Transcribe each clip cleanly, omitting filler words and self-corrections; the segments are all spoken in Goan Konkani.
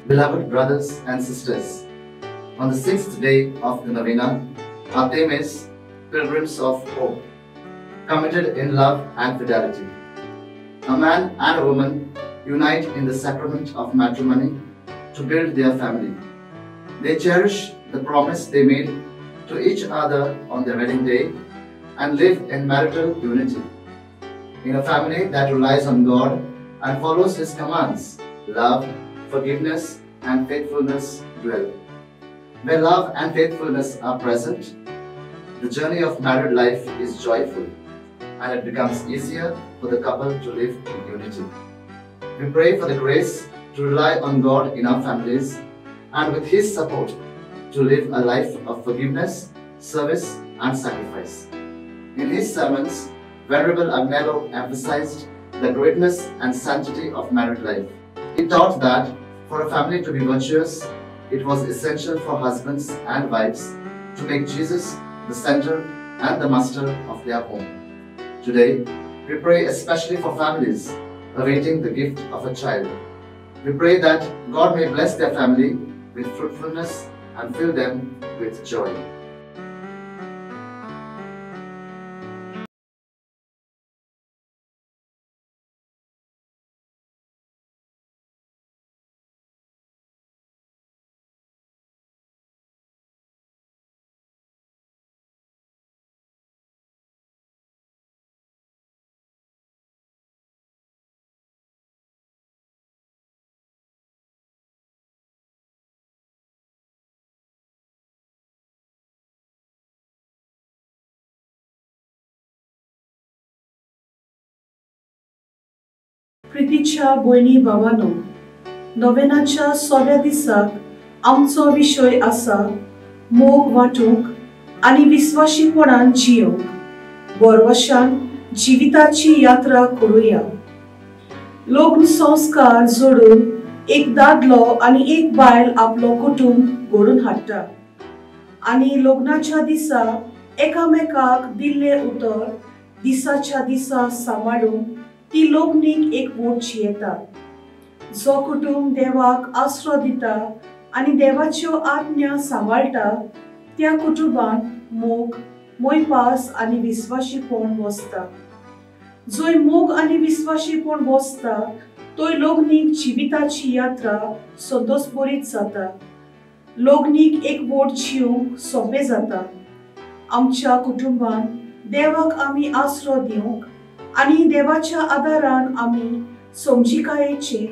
Beloved brothers and sisters, on the sixth day of the novena, our theme is Pilgrims of Hope, committed in love and fidelity. A man and a woman unite in the sacrament of matrimony to build their family. They cherish the promise they made to each other on their wedding day and live in marital unity. In a family that relies on God and follows His commands, love, forgiveness, and faithfulness dwell. Where love and faithfulness are present, the journey of married life is joyful, and it becomes easier for the couple to live in unity. We pray for the grace to rely on God in our families and with His support to live a life of forgiveness, service, and sacrifice. In his sermons, Venerable Agnelo emphasized the greatness and sanctity of married life. He taught that for a family to be virtuous, it was essential for husbands and wives to make Jesus the center and the master of their home. Today, we pray especially for families awaiting the gift of a child. We pray that God may bless their family with fruitfulness and fill them with joy. प्रितीच्या भयणी भावानो, नोवेनाच्या 16व्या दिसाक आमचो विशय आसा मोग वांटूंक आनी विस्वाशीपणान जियोंक बोरवशान जिविताची यात्रा करुया. लग्न संस्कार जोडून एक दादलो आनी एक बायल आपलो कुटुंब घडोवन हाडटा आनी लग्नाच्या दिसा एकामेकाक दिल्लें उतर दिसाच्या दिसा सांबाळून ती लोकनीक एक वोट जियेता. जो कुटुंब देवाक आसरो दिता आनी देवाच्यो आज्ञा सांबाळटा त्या कुटुंबांत मोग, मोयपास आनी विस्वाशीपण वसता. जंय मोग आनी विस्वाशीपण वसता थंय लोकनीक जिविताची यात्रा संतोषभरीत जाता. लोकनीक एक वोट जिवंक सोंपें जाता. आमच्या कुटुंबान देवाक आमी आसरो दिवंक आनी देवाच्या आदारान आमी समजिकायेचें,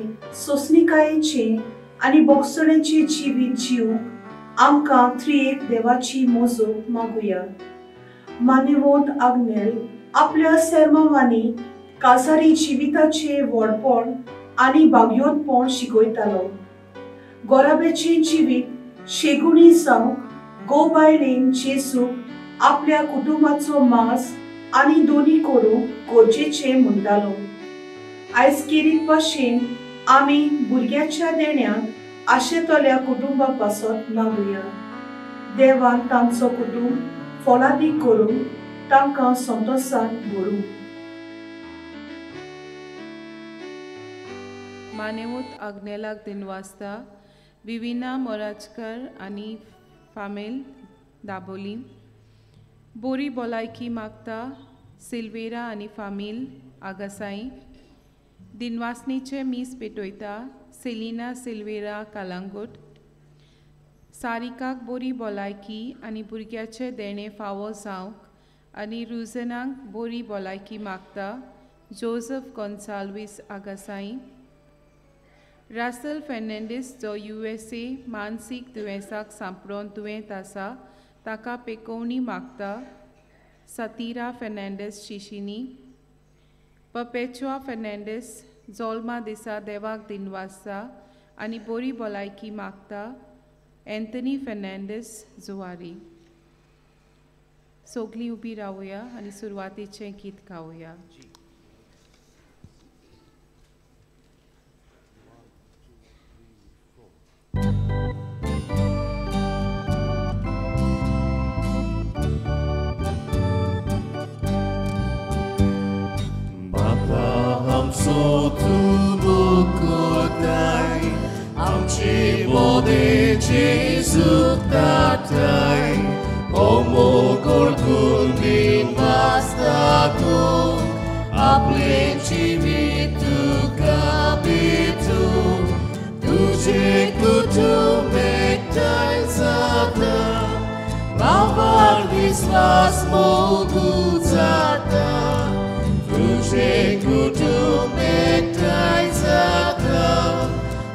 सोंसणिकायेचें आनी बोगसणेचें जिवीत जिवंक आमकां त्रिएक देवाची मोजूक मागुया. मानेवंत आग्नेल आपल्या सेर्मांवांनी कासारी जिविताचें व्हडपण आनी भाग्योतपण शिकयतालो. गोराब्याचें जिवीत शेगुणी जावंक गो बायलेन जेजूक आपल्या कुटुंबाचो मास आनी दोनी करूंक गरजेचें म्हणटालो. आयज केरीत भाशेन आमी भुरग्याच्या देण्यांत आशेतल्या कुटुंबा पासत मागुया. देवान तांचो कुटुंब फळादीक करून तांकां संतोशान भरूं. मानेवत आग्नेलाक दिनवासता विविना मोराजकर आनी फामेल दाबोली बोरी भलायकी मागता सिल्वेरा आनी फामील आगासाई दिनवासनीचे मीस पेटयता सेलिना सिल्वेरा कालांगूट सारिकाक बोरी भलायकी आनी भुरग्याचें देणें फावो जावंक आनी रुजनाक बोरी भलायकी मागता जोजफ गोन्साल्वीस आगासाई रासल फेर्नांडीस जो USA मानसीक दुयेंसाक सांपडोन दुयेंत आसा ताका पेकोवणी मागता सतिरा फेर्नांडीस शिशिनी पपेचुआ फेर्नांडीस जोल्मा दिसा देवाक दिनवासता आनी बोरी भलायकी मागता एंथनी फेर्नांडीस जुवारी. सगळीं उबी रावया आनी सुरवातीचें गीत गावया. So tu bukotai आमचे मोदे जेजूक ताटाय हो मोग ओळखून विनवासता तूं आपलें जिवीत तुका भेटूं तुजें कुटुंब एकठांय जाता भावार विस्वास मोगू जाता तुजें कुटुंब एकठांय जाता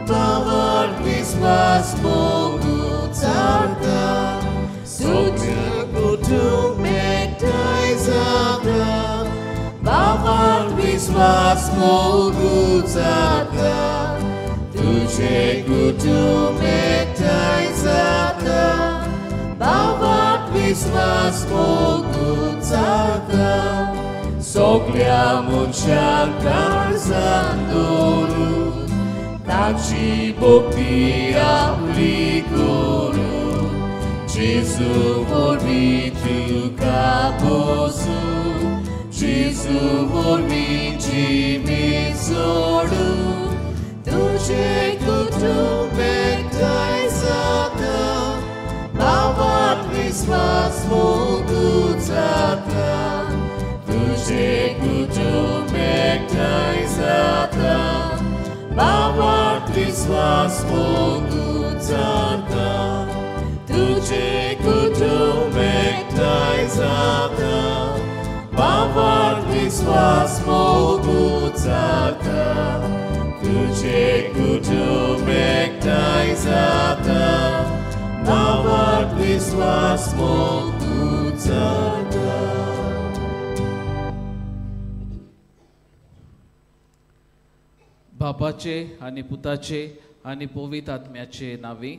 भावार विस्वास मोगू जाता तुजें कुटुंब एकठांय जाता भावार विस्वास मोगू जाता तुजें कुटुंब एकठांय जाता भावार विस्वास मोगू जाता सगळ्या मनशांक काळजान दवरून ताची भक्ती आपली करून जेजू वरवीं तुका पोसूं जेजू वरवीं जिवीत जोडूं तुजें कुटुंब एकठांय जाता भावार विस्वास मोगू जाता तुजें कुटुंब एकठांय जाता भावार विस्वास मोगू जाता तुजें कुटुंब एकठांय जाता भावार विस्वास मोगू जाता तुजें कुटुंब एकठांय जाता भावार विस्वास मोगू जाता. बापाचे आनी पुताचे आनी पवित्र आत्म्याचे नांवी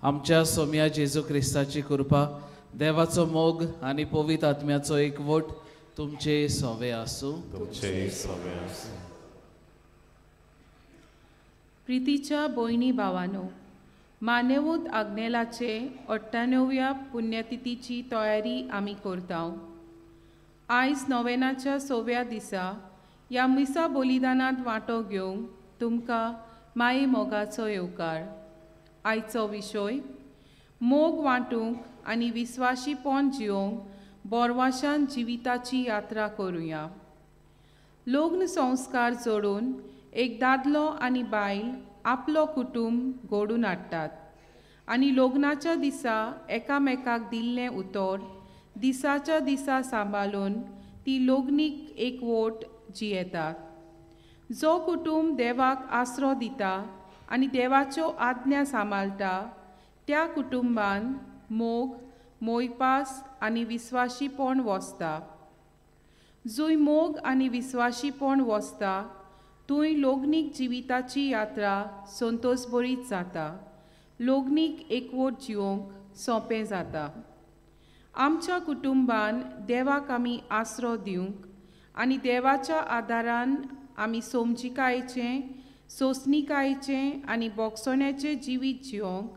आमच्या सोम्या जेजू क्रिस्ताची कृपा, देवाचो मोग आनी पवित्र आत्म्याचो एकवट तुमचे सोवे आसूं. तुमचे सोवे आसूं. प्रितीच्या भयणी भावानो, मान्यवंत आग्नेलाचे 98व्या पुण्यतिथीची तयारी आमी करता. आयज नोवेनाच्या 6व्या दिसा ह्या मिसा बलिदानांत वांटो घेवंक तुमकां माये मोगाचो येवकार. आयचो विशय मोग वांटूंक आनी विस्वाशीपण जिवंक बोरवाशान जिविताची यात्रा करुया. लग्न संस्कार जोडून एक दादलो आनी बायल आपलो कुटुंब घडोवन हाडटात आनी लग्नाच्या दिसा एकामेकाक दिल्लें उतर दिसाच्या दिसा सांबाळून ती लग्नीक एकवट जियेतात. जो कुटुंब देवाक आसरो दिता आनी देवाच्यो आज्ञा सांबाळटा त्या कुटुंबान मोग, मोयपास आनी विस्वाशीपण वसता. जंय मोग आनी विस्वाशीपण वसता थंय लग्नीक जिविताची यात्रा संतोषभरीत जाता. लग्नीक एकवट जिवंक सोंपें जाता. आमच्या कुटुंबान देवाक आमी आसरो दिवंक आनी देवाच्या आदारान आमी समजिकायेचें, सोंसणिकायेचें आनी बोगसण्याचें जिवीत जिवंक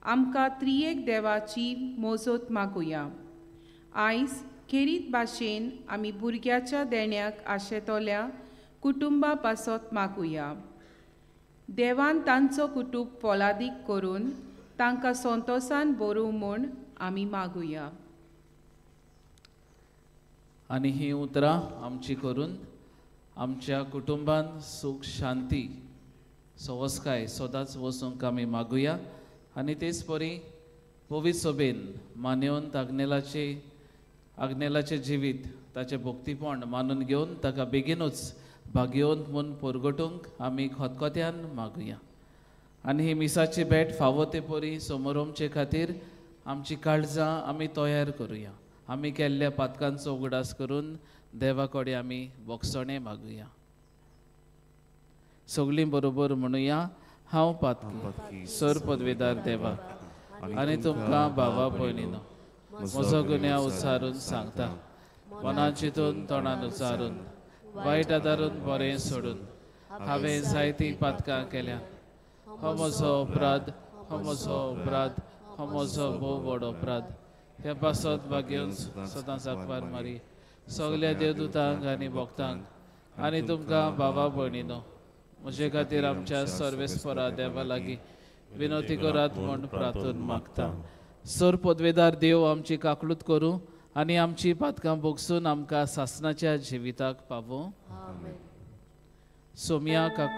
आमकां त्रियेक देवाची मोजत मागुया. आयज खेरीत भाशेन आमी भुरग्याच्या देण्याक आशेतल्या कुटुंबा पासत मागुया. देवान तांचो कुटुंब फोलादीक करून तांकां संतोसान भरूं म्हूण आमी मागुया. आनी ही उतरां आमची करून आमच्या कुटुंबान सूख, शांती, सवसकाय सदांच वचूंक आमी मागुया. आनी तेच परी पवित्र सभेन मान्यवंत आग्नेलाचें जिवीत, ताचें भक्तीपण मानून घेवन ताका बेगीनूच भाग्यवंत म्हूण परगटूंक आमी खतखत्यान मागुया. आनी ही मिसाची भेट फावो ते परी समोरमचे खातीर आमची काळजां आमी तयार करुया. आमी केल्ल्या पातकांचो उगडास करून देवा कडेन आमी बोगसणें मागुया. सगळीं बरोबर म्हणुया, हांव पातकी सर पदवेदार देवा आनी तुमकां भावा भयणीनो म्हजो गुन्यांव उच्चारून सांगता, मनान चिंतून तोंडान उच्चारून वायट आदारून बरें सोडून हांवें जायतीं पातकां केल्या. हो म्हजो अपराध, हो म्हजो अपराध, हो म्हजो भोव व्हड अपराध. हे पासत भाग्योन सदांच आकवार मारी सगल्या देवदूतांक आनी भक्तांक आनी तुमकां भावा भयणीनो म्हजे खातीर आमच्या सर्वेस्परा देवा लागीं विनवती करात म्हूण प्रार्थना मागता. सर पदवेदार देव आमची काकलूत करूं आनी आमची पातकां भोगसून आमकां सासणाच्या जिविताक पावों. सोम्या काक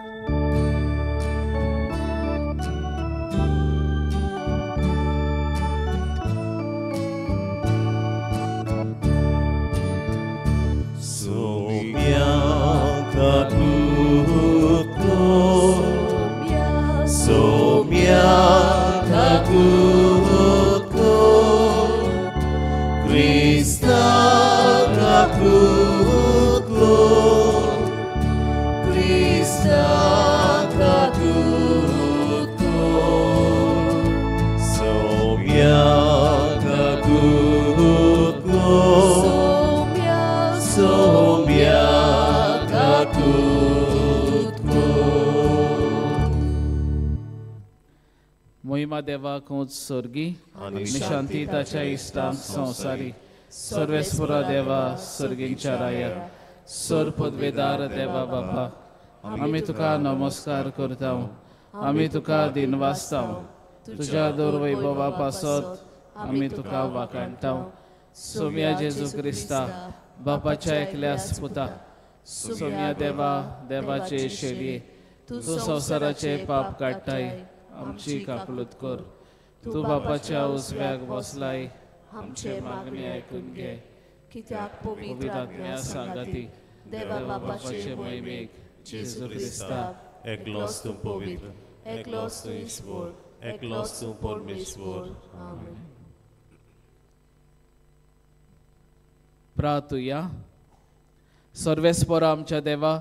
देवाक स्वर्गी आनी शांती ताच्या इश्टांक संवसारी. सर्वेस्परा देवा स्वर्गींच्या राया, सर पदवेदार देवा बापा, आमी तुका नमस्कार करता, आमी तुका दिनवासता, तुज्या दुर्वैभवा पासत आमी तुका वाखाणता. सोम्या जेजू क्रिस्ता बापाच्या एकल्या पुता, सोम्या देवा देवाचे शेलये, तूं संवसाराचे पाप काडटाय, आमची काकलूत कर. तूं बापाच्या उजव्याक बसलाय, आमचे मागणी आयकून घे. कित्याक पवित्र आत्म्या सांगाती देवा बापाचे महिमेक जेजू क्रिस्ता एकलोच तूं पवित्र, एकलोच तूं ईश्वर, एकलोच तूं परमेश्वर. आमेन. प्रार्थुया. सर्वेस्परा आमच्या देवा,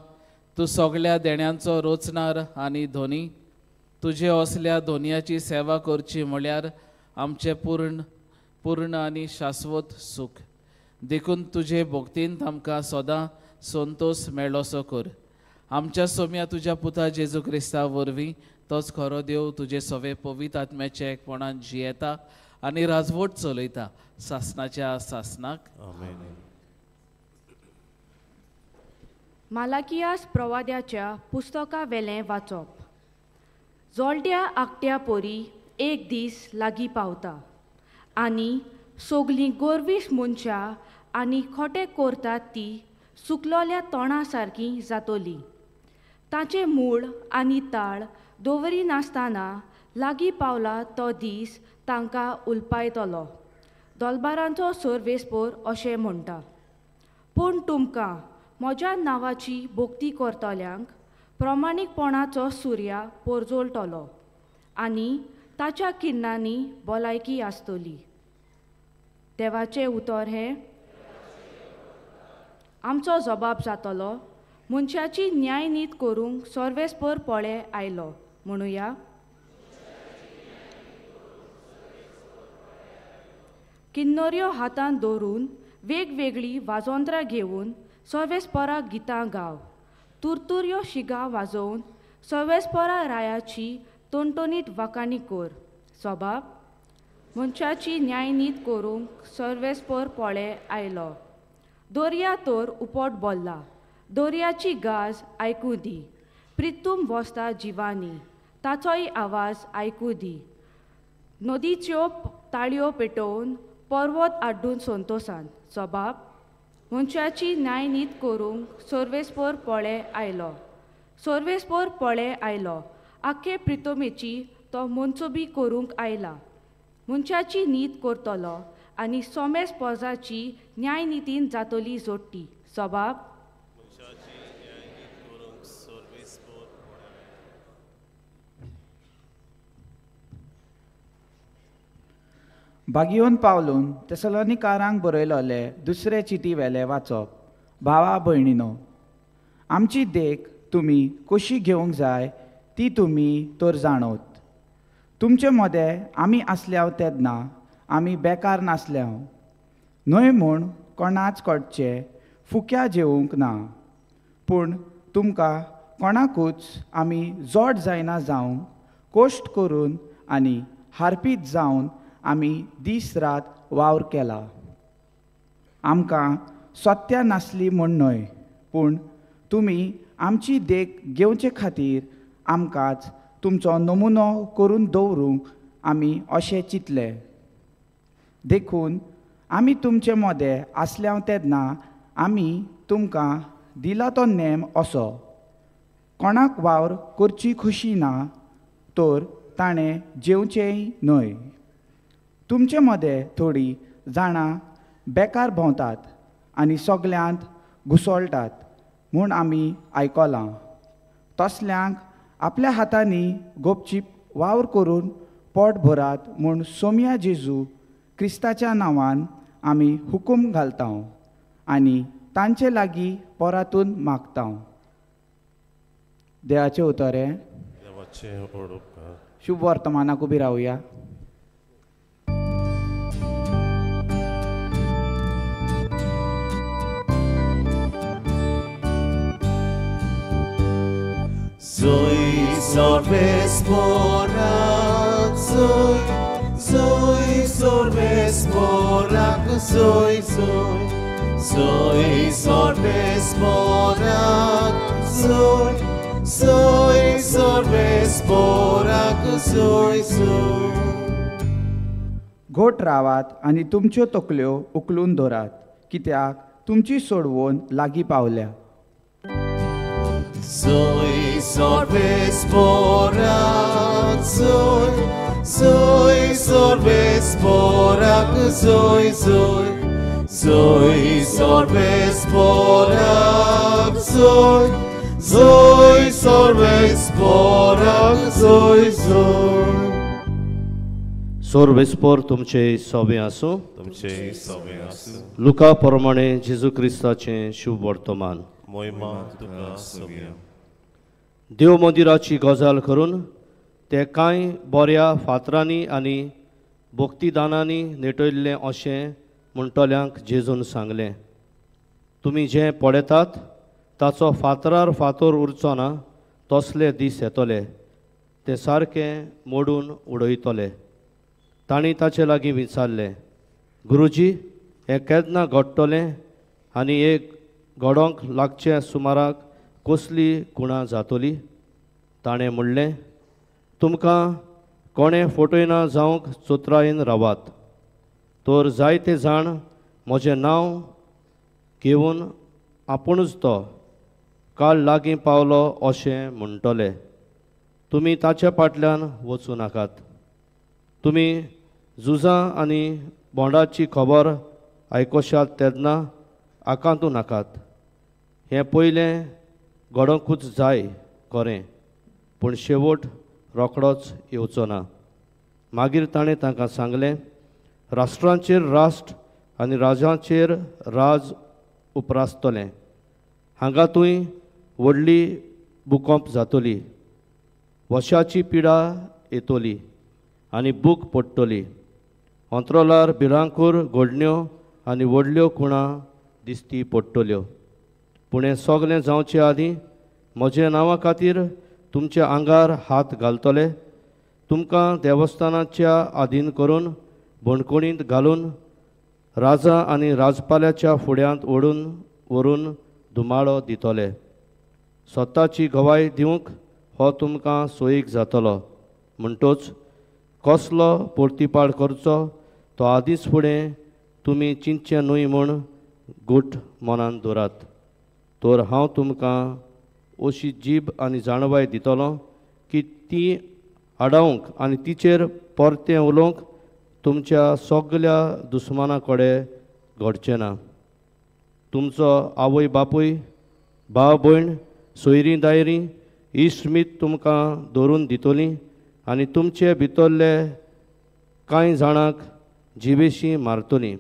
तूं सगळ्या देण्यांचो रोचणार आनी धोनी, तुजे असल्या धोनयाची सेवा करची म्हळ्यार आमचें पूर्ण पूर्ण आनी शाश्वत सूख. देखून तुजे भक्तींत आमकां सदां संतोष मेळोसो कर. आमच्या सोम्या तुज्या पुता जेजू क्रिस्ता वरवीं, तोच खरो देव, तुजे सवे पवित्र आत्म्याच्या एकपणान जियेता आनी राजवट चलयता सासणाच्या सासणाक. आमेन. मालाकियास प्रवाद्याच्या पुस्तका वेलें वाचप. जोलट्या आकट्या पोरी एक दीस लागीं पावता आनी सगलीं गोरवीस मनशां आनी खोटे करतात ती सुकलोल्या तोंडा सारकी जातली. ताचें मूळ आनी ताळ दवरिनासतना लागीं पावला तो दीस तांकां उलपायतलो. दोलबारांचो सर्वेस्पोर अशें म्हणटा. पूण तुमकां म्हज्या नांवाची भक्ती करतल्यांक प्रमाणीकपणाचो सुर्या पोरजोळटलो आनी ताच्या किरणांनी भलायकी आसतली. देवाचें उतर हें आमचो जबाब जातलो. मनशाची न्यायनीत करूंक सर्वेस्पर पळे आयलो म्हणुया. किन्नऱ्यो हातांत दवरून वेगवेगळीं वाजोंत्रां घेवन सर्वेस्पराक गितां गाव. तुरतुऱ्यो शिगां वाजोवन सर्वेस्परा रायाची टोणटोणीत वाखाणी कर. सबाब मनशाची न्यायनीत करूंक सर्वेस्पर पळे आयलो. दर्या तर उपट बोल्ला, दर्याची गाज आयकूं दी. प्रितूम वसता जिवानी, ताचोय आवाज आयकूं दी. नदीच्यो ताळयो पेटोवन पर्वत आड्डून संतोसान. सबाब मनशाची न्यायनीत करूंक सर्वेस्पर पळे आयलो. सर्वेस्पर पळे आयलो, आख्खे प्रितोमेची तो मनसुबी करूंक आयला. मनशाची नीत करतलो आनी सोमेस पोजाची न्यायनितीन जातली जोडटी. सबाब बागियोन पावलून तेसलोनिकारांक बरयलोले दुसरे चिटी वेले वाचप. भावा भयणीनो, आमची देख तुमी कशी घेवंक जाय ती तुमी तर जाणवत. तुमचे मदें आमी आसल्याव तेन्ना आमी बेकार नासल्याव न्हय म्हूण कोणाच कडचे फुक्या जेवंक ना, पूण तुमकां कोणाकूच आमी जोड जायना जावंक कश्ट करून आनी हारपीत जावन आमी दीस रात वावर केला. आमकां सत्या नासली म्हूण न्हय, पूण तुमी आमची देख घेवचे खातीर आमकांच तुमचो नमुनो करून दवरूंक आमी अशें चिंतलें. देखून आमी तुमचे मदें आसल्या तेन्ना आमी तुमकां दिला तो नेम असो, कोणाक वावर करची खुशी ना तर ताणें जेवचेंय न्हय. तुमचे मदें थोडीं जाणां बेकार भोंवतात आनी सगल्यांत घुसळटात म्हूण आमी आयकलां. तसल्यांक आपल्या हातांनी गोपचीप वावर करून पोट भरात म्हूण सोम्या जेजू क्रिस्ताच्या नांवान आमी हुकूम घालता आनी तांचे लागीं परातून मागता. देवाचें उतर हें. शुभ वर्तमानाक उबी रावया. Zoe sorbes morak, zoe, zoe sorbes morak, zoe, zoe, zoe sorbes morak, zoe, zoe sorbes morak, zoe, zoe. घोट रावात आनी तुमच्यो तकल्यो उखलून दवरात, कित्याक तुमची सोडवण लागीं पावल्या. Zoe sorbes morak, zoe, zoe sorbes morak, zoe, zoe, zoe sorbes morak, zoe, zoe sorbes morak, zoe, zoe. सोर्वेस्पोर तुमचे सोबे आसूं. तुमचे सोबे आसूं. लुका प्रमाणे जेजू क्रिस्ताचें शुभ वर्तमान. मोहिमा तुका सोबया. देव मंदिराची गजाल करून ते कांय बऱ्या फातरांनी आनी भक्तिदानांनी नेटयल्लें अशें म्हणटल्यांक जेजून सांगलें, तुमी जें पळयतात ताचो फातरार फातर उरचो ना, तसले दीस येतले, ते सारकें मोडून उडयतले. तांणी ताचे लागीं विचारलें, गुरुजी, हें केन्ना घडटलें आनी एक घडोवंक लागचे सुमाराक कसली कुणां जातली? ताणें म्हणलें, तुमकां कोणें फटयना जावंक चतुरायेन रावात, तर जायते जाण म्हजें नांव घेवन आपुणूच तो काल लागीं पावलो अशें म्हणटले. तुमी ताच्या फाटल्यान वचूं नाकात. तुमी झुजां आनी बोंडाची खबर आयकोशात तेन्ना आकांतू नाकात. हें पयलें घडोवंकूच जाय खरें, पूण शेवट रोखडोच येवचो ना. मागीर ताणें तांकां सांगलें, राष्ट्रांचेर राष्ट्र आनी राजांचेर राज उपरासतलें. हांगा थंय व्हडली भुकंप जातली, वशाची पिडा येतली आनी भूक पडटली. अंतरोलार भिरांकूर घडण्यो आनी व्हडल्यो खुणां दिसती पडटल्यो. पूण हें सगलें जावचे आदीं म्हज्या नांवा खातीर तुमच्या आंगार हात घालतले, तुमकां देवस्थानाच्या आदीन करून बणकोणींत घालून राजा आनी राजपाल्याच्या फुड्यांत ओडून व्हरून धुमाळो दितले. स्वताची गवाय दिवंक हो तुमकां सोयीक जातलो. म्हणटोच कसलो पोर्तिपाळ करचो तो आदींच फुडें तुमी चिंतचें न्हय म्हूण गूट मनान दवरात. तर हांव तुमकां अशी जीब आनी जाणवाय दितलो की ती आडावंक आनी तिचेर परतें उलोवंक तुमच्या सगल्या दुस्माना कडेन घडचें ना. तुमचो आवय बापूय, भाव भयण, सोयरीं दायरीं इश्ट तुमकां धरून दितलीं आनी तुमचे भितरले कांय जाणांक जिवेशीं मारतलीं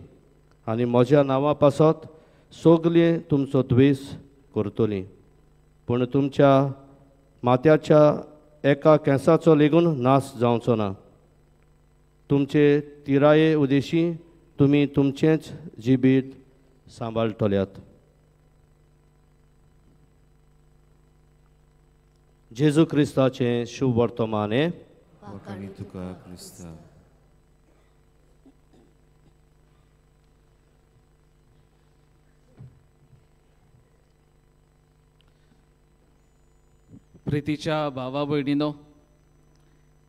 आनी म्हज्या नांवा पासत सगलीं तुमचो द्वेस करतलीं. पूण तुमच्या माथ्याच्या एका केंसाचो लेगून नाश जावचो ना. तुमचे तिराये उदेशी तुमी तुमचेंच जिबीत सांबाळटल्यात. जेजू क्रिस्ताचें शुभ वर्तमान हें. तुका क्रिस्ता. प्रितीच्या भावा भयणीनो,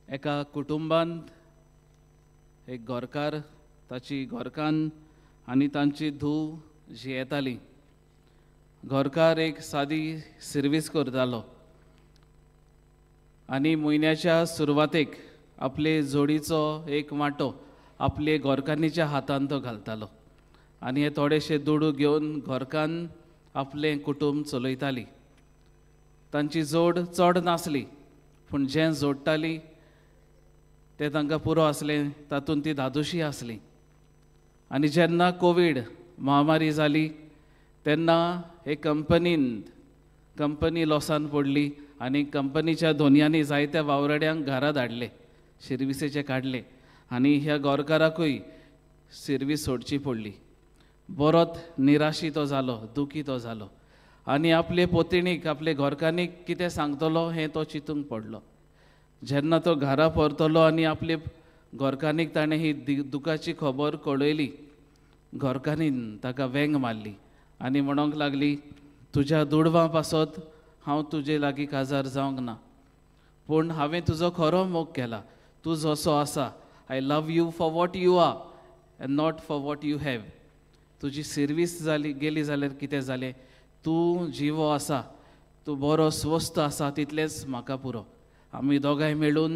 एका कुटुंबांत एक घरकार, ताची घरकान्न आनी तांची धूव जियेताली. घरकार एक सादी सिर्वीस करतालो आनी म्हयन्याच्या सुरवातेक आपले जोडीचो एक वांटो आपले घरकान्नीच्या हातान तो घालतालो आनी हे थोडेशे दुडू घेवन घरकान्न आपलें कुटुंब चलयताली. तांची जोड चड नासली, पूण जें जोडटाली तें तांकां पुरो आसलें, तातूंत ती धादोशी आसली. आनी जेन्ना कोवीड महामारी जाली तेन्ना हे कंपनी लॉसान पडली आनी कंपनीच्या धोनयांनी जायत्या वावराड्यांक घरा धाडले, शिर्विसेचे काडले आनी ह्या गोरकाराकूय सिर्वीस सोडची पडली. बरोच निराशी तो जालो, दुखी तो जालो आनी आपले पोतिणीक, आपले घरकान्नीक कितें सांगतलो हें तो चिंतूंक पडलो. जेन्ना तो घरा परतलो आनी आपले घरकान्नीक ताणें ही दुखाची खबर कळयली, घरकान्नीन ताका वेंग मारली आनी म्हणूंक लागली, तुज्या दुडवां पासत हांव तुजे लागीं काजार जावंक ना, पूण हांवें तुजो खरो मोग केला, तूं जसो आसा, I love you for what you are and not for what you have. तुजी सिर्वीस जाली गेली जाल्यार कितें जालें, तूं जिवो आसा, तूं बरो स्वस्थ आसा, तितलेंच म्हाका पुरो. आमी दोगांय मेळून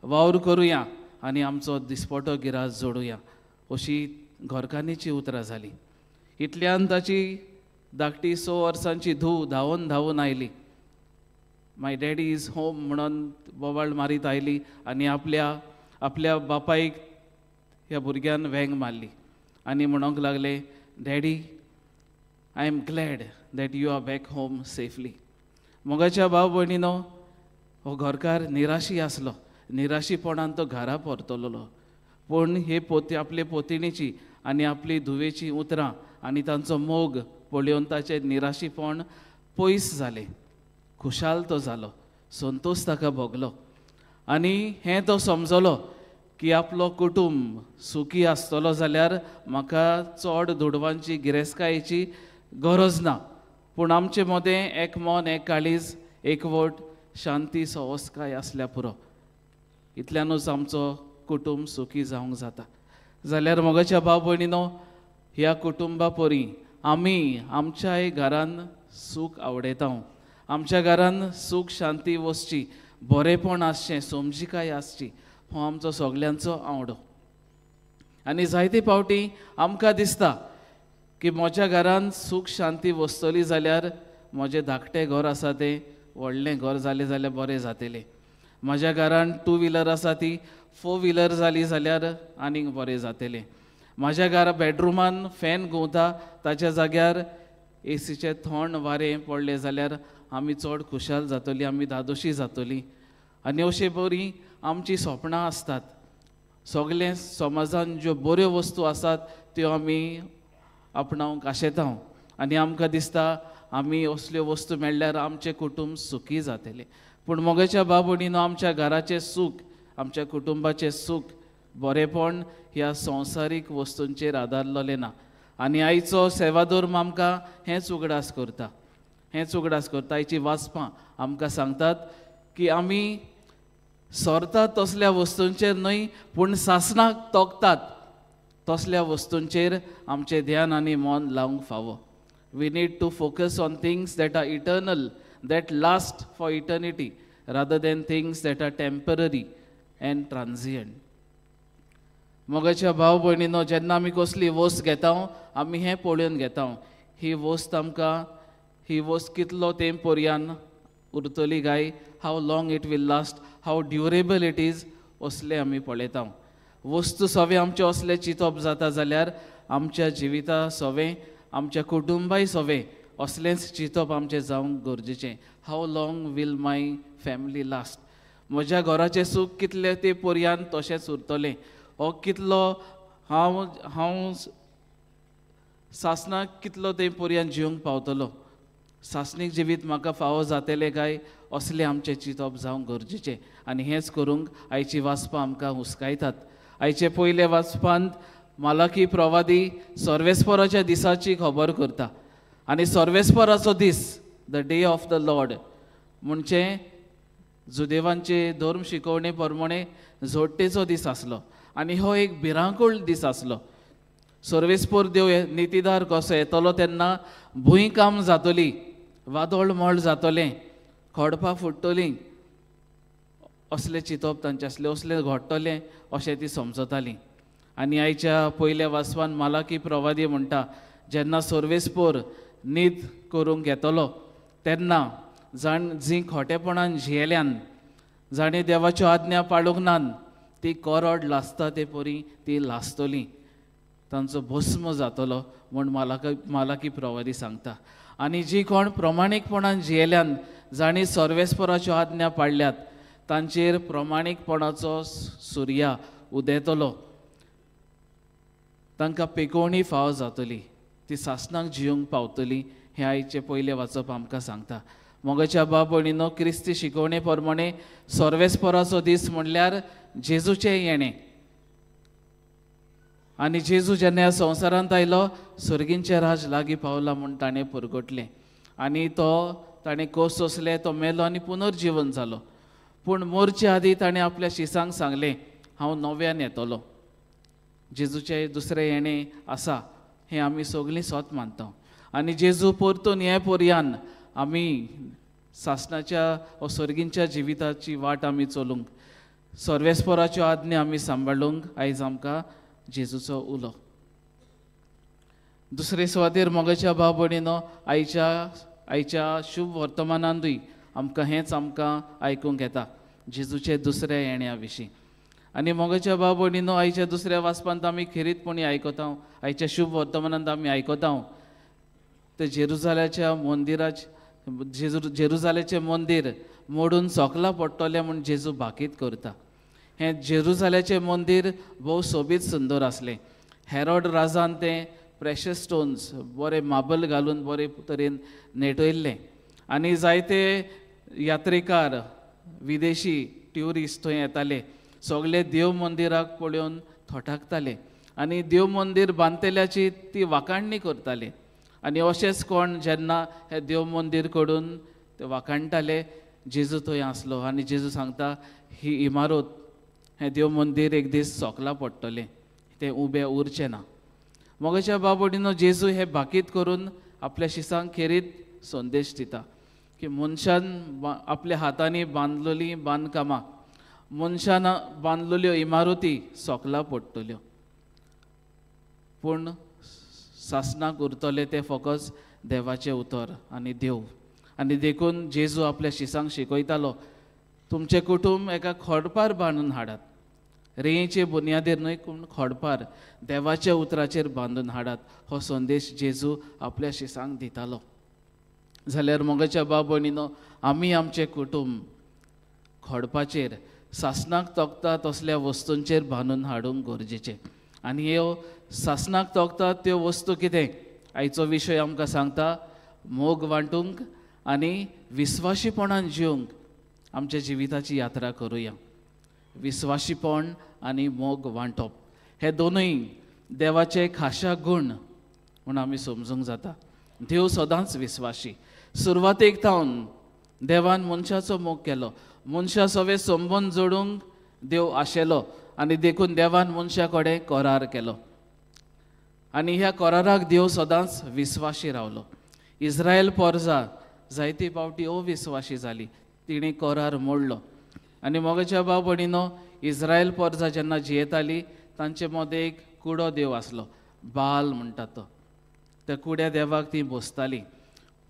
वावर करुया आनी आमचो दिसपटो गिरास जोडुया, अशी घरकान्नीची उतरां जाली. इतल्यान ताची धाकटी 6 वर्सांची धूव धांवून धांवून आयली. My daddy is home म्हणून बोवाळ मारीत आयली आनी आपल्या आपल्या बापायक ह्या भुरग्यान वेंग मारली आनी म्हणूंक लागले, Daddy, I am glad that you are back home safely. मोगाच्या भाव भयणीनो, हो घरकार निराशी आसलो, निराशीपणान तो घरा परतलोलो, पूण हे पोती आपले पोतिणीची आनी आपली धुवेची उतरां आनी तांचो मोग पळोवन ताचें निराशीपण पयस जालें, खुशाल तो जालो, संतोश ताका भोगलो आनी हें तो समजलो की आपलो कुटुंब सुखी आसतलो जाल्यार म्हाका चड दुडवांची गिरेस्तकायेची गरज ना, पूण आमचे मदें एक मन, एक काळीज, एकवट, शांती, सवस्काय आसल्या पुरो, इतल्यानूच आमचो कुटुंब सुखी जावंक जाता. जाल्यार मोगाच्या भाव भयणीनो, ह्या कुटुंबा परी आमी आमच्याय घरान सूख आवडयता, आमच्या घरान सूख शांती वसची, बरेंपण आसचें, समजिकाय आसची, हो आमचो सगल्यांचो आवडो. आनी जायते फावटी आमकां दिसता की म्हज्या घरान सूख शांती वसतली जाल्यार म्हजें धाकटें घर आसा तें व्हडलें घर जालें जाल्यार बरें जातलें, म्हज्या घरान 2 व्हिलर आसा ती 4 व्हिलर जाली जाल्यार आनीक बरें जातलें, म्हज्या घरा बेडरुमान फॅन घुंवता ताच्या जाग्यार एसीचें थंड वारें पडलें जाल्यार आमी चड खुशाल जातली, आमी धादोशी जातली. आनी अशे बरी आमची सपनां आसतात. सगळें समाजान ज्यो बऱ्यो वस्तू आसात त्यो आमी आपणावंक आशेता आनी आमकां दिसता आमी असल्यो वस्तू मेळ्ळ्यार आमचें कुटुंब सुखी जातलें. पूण मोगाच्या भाव भयणीनो, आमच्या घराचें सूख, आमच्या कुटुंबाचें सूख, बरेंपण ह्या संवसारीक वस्तूंचेर आदारलेलें ना. आनी आयचो सेवाधर्म आमकां हेंच उगडास करता, हेंच उगडास करता. आयची वाचपां आमकां सांगतात की आमी सरतात तसल्या वस्तूंचेर न्हय, पूण सासणाक तोखतात तसल्या वस्तूंचेर आमचें ध्यान आनी मन लावंक फावो. We need to focus on things that are eternal, that last for eternity, rather than things that are temporary and transient. मोगाच्या भाव भयणीनो, जेन्ना आमी कसली वस्त घेता आमी हें पळोवन घेता, ही वस्त आमकां, ही वस्त कितलो तेंप पर्यान उरतली काय, how long it will last, how durable it is, असलें आमी पळयता. वस्तू सवें आमचें असलें चिंतप जाता जाल्यार आमच्या जिविता सवें, आमच्या कुटुंबाय सवें असलेंच चिंतप आमचें जावंक गरजेचें. How long will my family last, म्हज्या घराचें सूख कितलें ते पर्यान तशेंच उरतलें, हो कितलो हांव हांव सासणाक कितलो ते पर्यान जिवंक पावतलो, सासणीक जिवीत म्हाका फावो जातलें काय, असलें आमचें चिंतप जावंक गरजेचें. आनी हेंच करूंक आयची वाचपां आमकां हुस्कायतात. आयचे पयले वाचपांत मालाकी प्रवादी सर्वेस्पराच्या दिसाची खबर करता आनी सर्वेस्पराचो दीस, the day of the Lord, म्हणजे जुदेवांचे धर्म शिकोवणे प्रमाणे जोडटेचो दीस आसलो आनी हो एक भिरांकूळ दीस आसलो. सर्वेस्पोर देव नितीदार कसो येतलो तेन्ना भूंय काम जातली, वादळ मळ जातलें, खडपां फुट्टलीं, असलें चिंतप तांचें आसलें, असलें घडटलें अशें ती समजतालीं. आनी आयच्या पयल्या वाचपान मालाकी प्रवादी म्हणटा, जेन्ना सर्वेस्पोर नीत करूंक येतलो तेन्ना जाण जीं खोटेपणान जियेल्यान, जाणीं देवाच्यो आज्ञा पाळूंक नान, ती कोरड लासता ते परी ती लासतली, तांचो भस्म जातलो म्हूण मालाकी प्रवादी सांगता. आनी जी कोण प्रमाणीकपणान जियेल्यान, जाणीं सर्वेस्पराच्यो आज्ञा पाळल्यात, तांचेर प्रमाणीकपणाचो सुर्या उदेतलो, तांकां पेकोवणी फावो जातली, ती सासणाक जिवंक पावतली. हें आयचें पयलें वाचप आमकां सांगता. मोगाच्या बाप भयणीनो, क्रिस्ती शिकोवणे प्रमाणे सर्वेस्पराचो दीस म्हणल्यार जेजूचें येणें. आनी जेजू जेन्ना ह्या संवसारांत आयलो, सर्गींचें राज लागीं पावलां म्हूण ताणें परगटलें आनी तो ताणें कोस सोंसले, तो मेलो आनी पुनर्जिवन जालो. पूण मोरचे आदीं ताणें आपल्या शिसांक सांगलें, हांव नव्यान येतलो. जेजूचें दुसरें येणें आसा हें आमी सगळीं सोत मानता. आनी जेजू परतून हे पर्यान आमी सासणाच्या वा सर्गींच्या जिविताची वाट आमी चलूंक, सर्वेस्पराच्यो आज्ञा आमी सांबाळूंक आयज आमकां जेजूचो उलो. दुसरे सुवातेर मोगाच्या भाव भयणीनो, आयच्या शुभ वर्तमानांतूय आमकां हेंच आमकां आयकूंक येता, जेजूचे दुसऱ्या येण्या विशीं. आनी मोगाच्या भाव भयणीनो, आयच्या दुसऱ्या वाचपांत आमी खेरीतपणी आयकता, आयच्या शुभ वर्तमानांत आमी आयकता, ते जेरुजाल्याच्या मंदिराचे जेरुजाल्याचें मंदीर मोडून सोकलां पडटलें म्हूण जेजू भाकीत करता. हें जेरुजाल्याचें मंदीर भोव सोबीत सुंदर आसलें. हेरोड राजान तें प्रेशस स्टोन्स बरें मार्बल घालून बरे तरेन नेटयल्लें आनी जायते यात्रेकार विदेशी ट्युरिस्ट थंय येताले, सगळे देव मंदिराक पळोवन थोटाकताले आनी देव मंदीर बांदतल्याची ती वाखाणणी करताले. आनी अशेंच कोण जेन्ना हें देव मंदीर कडून ते वाखाणटाले, जेजू थंय आसलो आनी जेजू सांगता, ही इमारत, हें देव मंदीर एक दीस सोकलां पडटलें, तें उबें उरचें ना. मोगाच्या बाबडीनो, जेजू हे भाकीत करून आपल्या शिसांक खेरीत संदेश दिता की मनशान आपल्या हातांनी बांदलेलीं बांदकामां, मनशान बांदलेल्यो इमारती सोकलां पडटल्यो, पूण सासणाक उरतलें तें फकत देवाचें उतर आनी देव. आनी देखून जेजू आपल्या शिसांक शिकयतालो, तुमचें कुटुंब एका खडपार बांदून हाडात, रेंचे बुन्यादीर न्हय पूण खडपार देवाच्या उतराचेर बांदून हाडात. हो संदेश जेजू आपल्या शिसांक दितालो. जाल्यार मोगाच्या बाब भयणीनो, आमी आमचें कुटुंब खडपाचेर, सासणाक तोखता तसल्या वस्तूंचेर बांदून हाडूंक गरजेचें. आनी ह्यो सासणाक तोखतात त्यो वस्तू कितें, आयचो विशय आमकां सांगता, मोग वांटूंक आनी विस्वाशीपणान जिवंक आमच्या जिविताची यात्रा करुया. विस्वाशीपण आनी मोग वांटप हे दोनूय देवाचे खाशा गूण म्हूण आमी समजूंक जाता. देव सदांच विस्वाशी. सुरवातेक थावन देवान मनशाचो मोग केलो, मनशा सवे संबंद जोडूंक देव आशेलो आनी देखून देवान मनशा कडेन करार केलो आनी ह्या कराराक देव सदांच विस्वाशी रावलो. इस्रायल पोरजा जायते फावटी अविस्वाशी जाली, तिणें करार मोडलो. आनी मोगाच्या भाव भयणीनो, इस्रायल पोरजा जेन्ना जियेताली तांचे मदें एक कुडो देव आसलो, बाल म्हणटा तो. त्या कुड्या देवाक ती बसताली.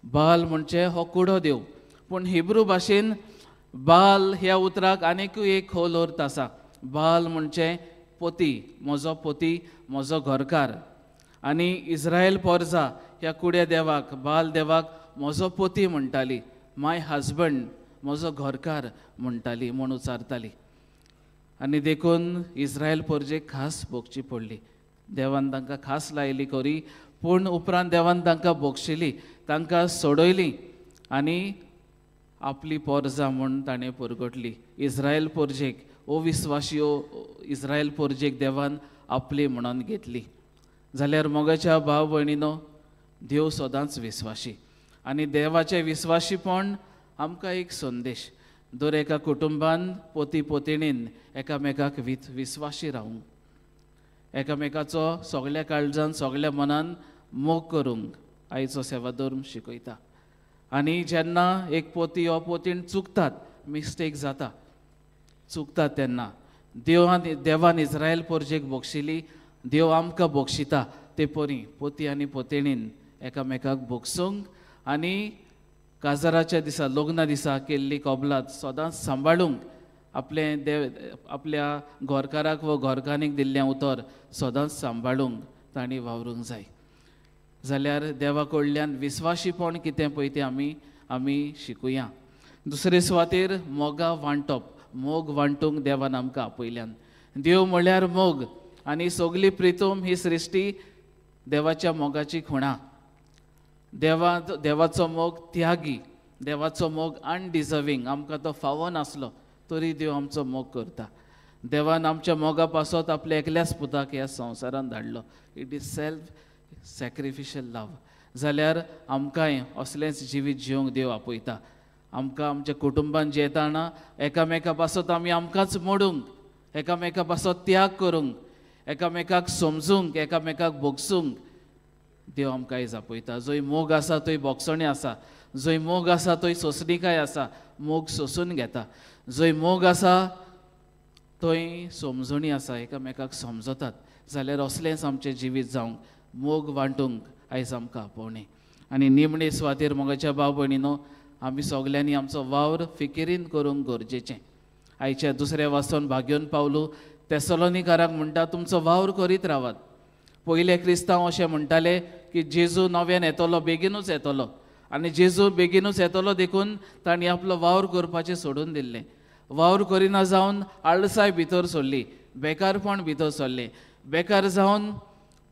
बाल म्हणजे हो कुडो देव, पूण हिब्रू भाशेन बाल ह्या उतराक आनीकूय एक खोल अर्थ आसा. बाल म्हणजे पोती, म्हजो पोती, म्हजो घरकार. आनी इस्रायल पोरजा ह्या कुड्या देवाक, बाल देवाक म्हजो पोती म्हणटाली, माय हजबंड, म्हजो घरकार म्हणटाली म्हूण उचारताली. आनी देखून इस्रायल पोरजेक खास भोगची पडली. देवान तांकां खास लायली खरी, पूण उपरांत देवान तांकां भोगशिली, तांकां सोडयली आनी आपली पोरजा म्हूण ताणें परगटली. इस्रायल पोरजेक, अविस्वाशी इस्रायल पोरजेक देवान आपली म्हणून घेतली. जाल्यार मोगाच्या भाव भयणीनो, देव सदांच विस्वाशी आनी देवाचें विस्वाशीपण आमकां एक संदेश, दर एका कुटुंबान पोती पोतिणीन एकामेकाक विस्वाशी रावूंक, एकामेकाचो सगळ्या काळजान सगळ्या मनान मोग करूंक आयचो सेवाधर्म शिकयता. आनी जेन्ना एक पोती वा पोतीण चुकतात, मिस्टेक जाता, चुकतात तेन्ना देवान इस्रायल पोरजेक बक्षिली, देव आमकां बक्षिता ते परी पोती आनी पोतिणीन एकामेकाक बक्षूंक आनी काजाराच्या दिसा, लग्ना दिसा केल्ली कबलात सदांच सांबाळूंक, आपलें देव आपल्या घरकाराक वा घरकान्नीक दिल्लें उतर सदांच सांबाळूंक तांणी वावरूंक जाय. जाल्यार देवा कडल्यान विस्वाशीपण कितें पळय तें आमी शिकुया. दुसरे सुवातेर मोगा वांटप, मोग वांटूंक देवान आमकां आपयल्यान. देव म्हळ्यार मोग आनी सगली प्रितम ही सृश्टी देवाच्या मोगाची खुणा. देवाचो मोग त्यागी, देवाचो मोग अनडिजर्वींग, आमकां तो फावो नासलो तरी देव आमचो मोग करता. देवान आमच्या मोगा पासत आपल्या एकल्याच पुताक ह्या संवसारान धाडलो. It is self sacrificial love. जाल्यार आमकांय असलेंच जिवीत जिवंक देव आपयता. आमकां आमच्या कुटुंबान जियेतना एकामेका पासत आमी आमकांच मोडूंक, एकामेका पासत त्याग करूंक, एकामेकाक समजूंक, एकामेकाक भोगसूंक देव आमकां आयज आपयता. जंय मोग आसा थंय भोगसणी आसा, जंय मोग आसा थंय सोंसणीकाय आसा, मोग सोंसून घेता. जंय मोग आसा थंय समजणी आसा, एकामेकाक समजतात. जाल्यार असलेंच आमचें जिवीत जावंक, मोग वांटूंक आयज आमकां आपोवणें. आनी निमणे सुवातेर मोगाच्या भाव भयणीनो, आमी सगल्यांनी आमचो वावर फिकिरीन करूंक गरजेचें. आयच्या दुसऱ्या वाचून भाग्योन पावलो तेसलोनीकारांक म्हणटा, तुमचो वावर करीत रावात. पयले क्रिस्तांव अशें म्हणटाले की जेजू नव्यान येतलो, बेगीनूच येतलो, आनी जेजू बेगीनूच येतलो देखून तांणी आपलो वावर करपाचें सोडून दिल्लें. वावर करिना जावन आळसाय भितर सरली, बेकारपण भितर सरलें. बेकार जावन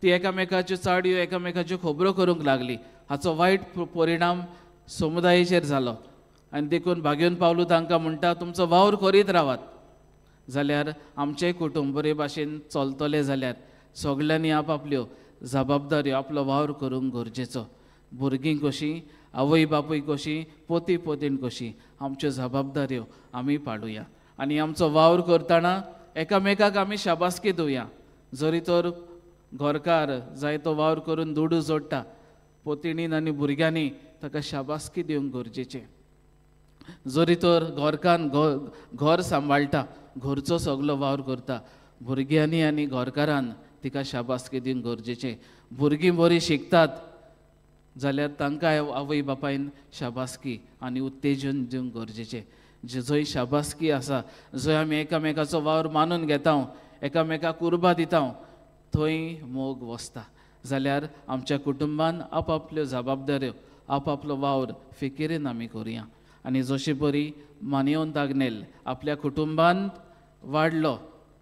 ती एकामेकाच्यो चाडयो, एकामेकाच्यो खबरो करूंक लागली. हाचो वायट परिणाम समुदायेचेर जालो. आनी देखून भाग्योन पावलू तांकां म्हणटा, तुमचो वावर करीत रावात. जाल्यार आमचें कुटुंब बरे भाशेन चलतलें जाल्यार सगल्यांनी आपआपल्यो जबाबदाऱ्यो, आपलो वावर करूंक गरजेचो. भुरगीं कशीं, आवय बापूय कशीं, पोती पोतीण कशीं, आमच्यो जबाबदाऱ्यो आमी पाडुया. आनी आमचो वावर करतना एकामेकाक आमी शाबासकी दिवया. जरी तर घरकार जाय तो वावर करून दुडू जोडटा, पोतिणीन आनी भुरग्यांनी ताका शाबासकी दिवंक गरजेचें. जरी तर घरकान घर सांबाळटा, घरचो सगलो वावर करता, भुरग्यांनी आनी घरकारान तिका शाबासकी दिवंक गरजेचें. भुरगीं बरीं शिकतात जाल्यार तांकां आवय बापायन शाबासकी आनी उत्तेजन दिवंक गरजेचें. जंय शाबासकी आसा, जंय आमी एकामेकाचो वावर मानून घेता, एकामेकाक उर्बा दिता, थंय मोग वसता. जाल्यार आमच्या कुटुंबान आपआपल्यो जबाबदाऱ्यो, आपआपलो वावर फिकिरीन आमी करुया. आनी जशे बरी मानयोन दागनेल आपल्या कुटुंबान वाडलो,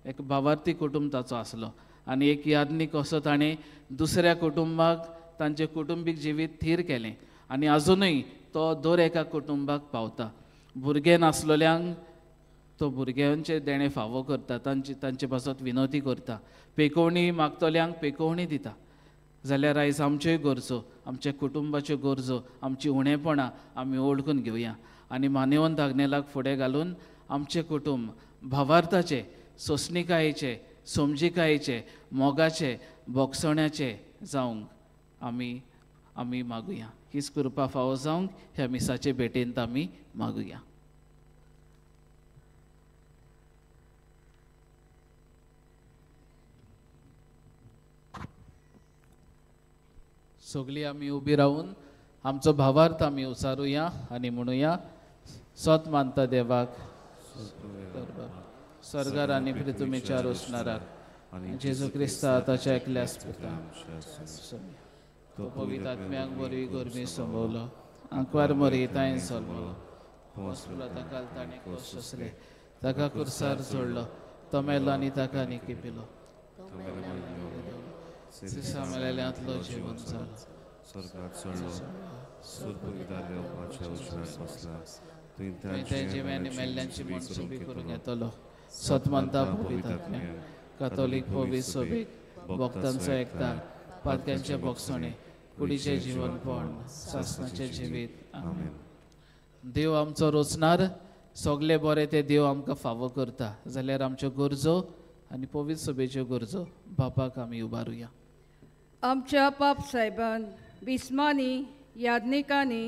एक भावार्थी कुटुंब ताचो आसलो आनी एक यादनीक असो ताणें दुसऱ्या कुटुंबाक तांचें कुटुंबीक जिवीत थीर केलें आनी आजुनूय तो दर एका कुटुंबाक पावता. भुरगें नासलेल्यांक तो भुरग्यांचें देणें फावो करता, तांचे पासत विनवती करता, पेकोवणी मागतल्यांक पेकोवणी दिता. जाल्यार आयज आमच्योय गरजो, आमच्या कुटुंबाच्यो गरजो, आमची उणेपणां आमी वळखून घेवया आनी मानेवंत आग्नेलाक फुडें घालून आमचें कुटुंब भावार्थाचें, सोंसणीकायेचें, समजिकायेचें, मोगाचें, भोगसण्याचें जावंक आमी मागुया. हीच कृपा फावो जावंक ह्या मिसाचे भेटेंत आमी मागुया. सगळीं आमी उबी रावून आमचो भावार्थ आमी उचारुया आनी म्हणुया, सत मानता देवाक, स्वर्गार आनी पृथ्वीच्या रोसणाराक, जेजू क्रिस्ता ताच्या एकल्याच पुता तो पवित्र आत्म्याक बरी गरमी संभवलो, आंकवार मरी तांय जल्मलो, ताका ताणें खोस सोंसले, ताका कुर्सार जोडलो, तो मेलो आनी ताका निकिपिलो, मेल्ल्यांतलो जिवन जालो, स्वर्गात चडलो, स्वर्गदूतांच्या उजव्यान बसला, थंय जिव्यांनी मेल्ल्यांची मनसुबी करूंक येतलो. सत मानता पवित्र आत्म्याक, कातोलीक पवित्र सोबीक, भक्तांचो एकता, पातक्यांचे भोगसणे, कुडीचें जिवनपण, सासणाचें जिवीत. आमेन. देव आमचो रोचणार, सगळे बरें ते देव आमकां फावो करता. जाल्यार आमच्यो गरजो आनी पवित्र सभेच्यो गरजो बापाक आमी उबारुया. आमच्या पाप साहेबान, बिस्मांनी, याज्ञिकांनी,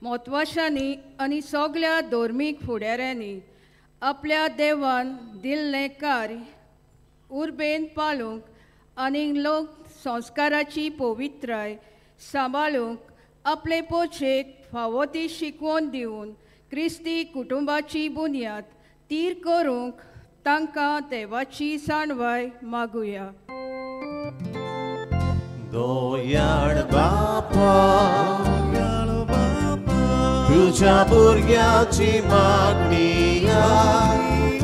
मोतवाशांनी आनी सगळ्या धर्मीक फुडाऱ्यांनी आपल्या देवान दिल्लें कार्य उर्बेन पाळूंक आनी लोक संस्काराची पवित्राय सांबाळूंक आपले पोचेक फावो ती शिकवण दिवन क्रिस्ती कुटुंबाची बुन्याद तीर करूंक तांकां देवाची जाणवाय मागुया. दोयाळ बापा, तुझ्या भुरग्याची मागणी आय.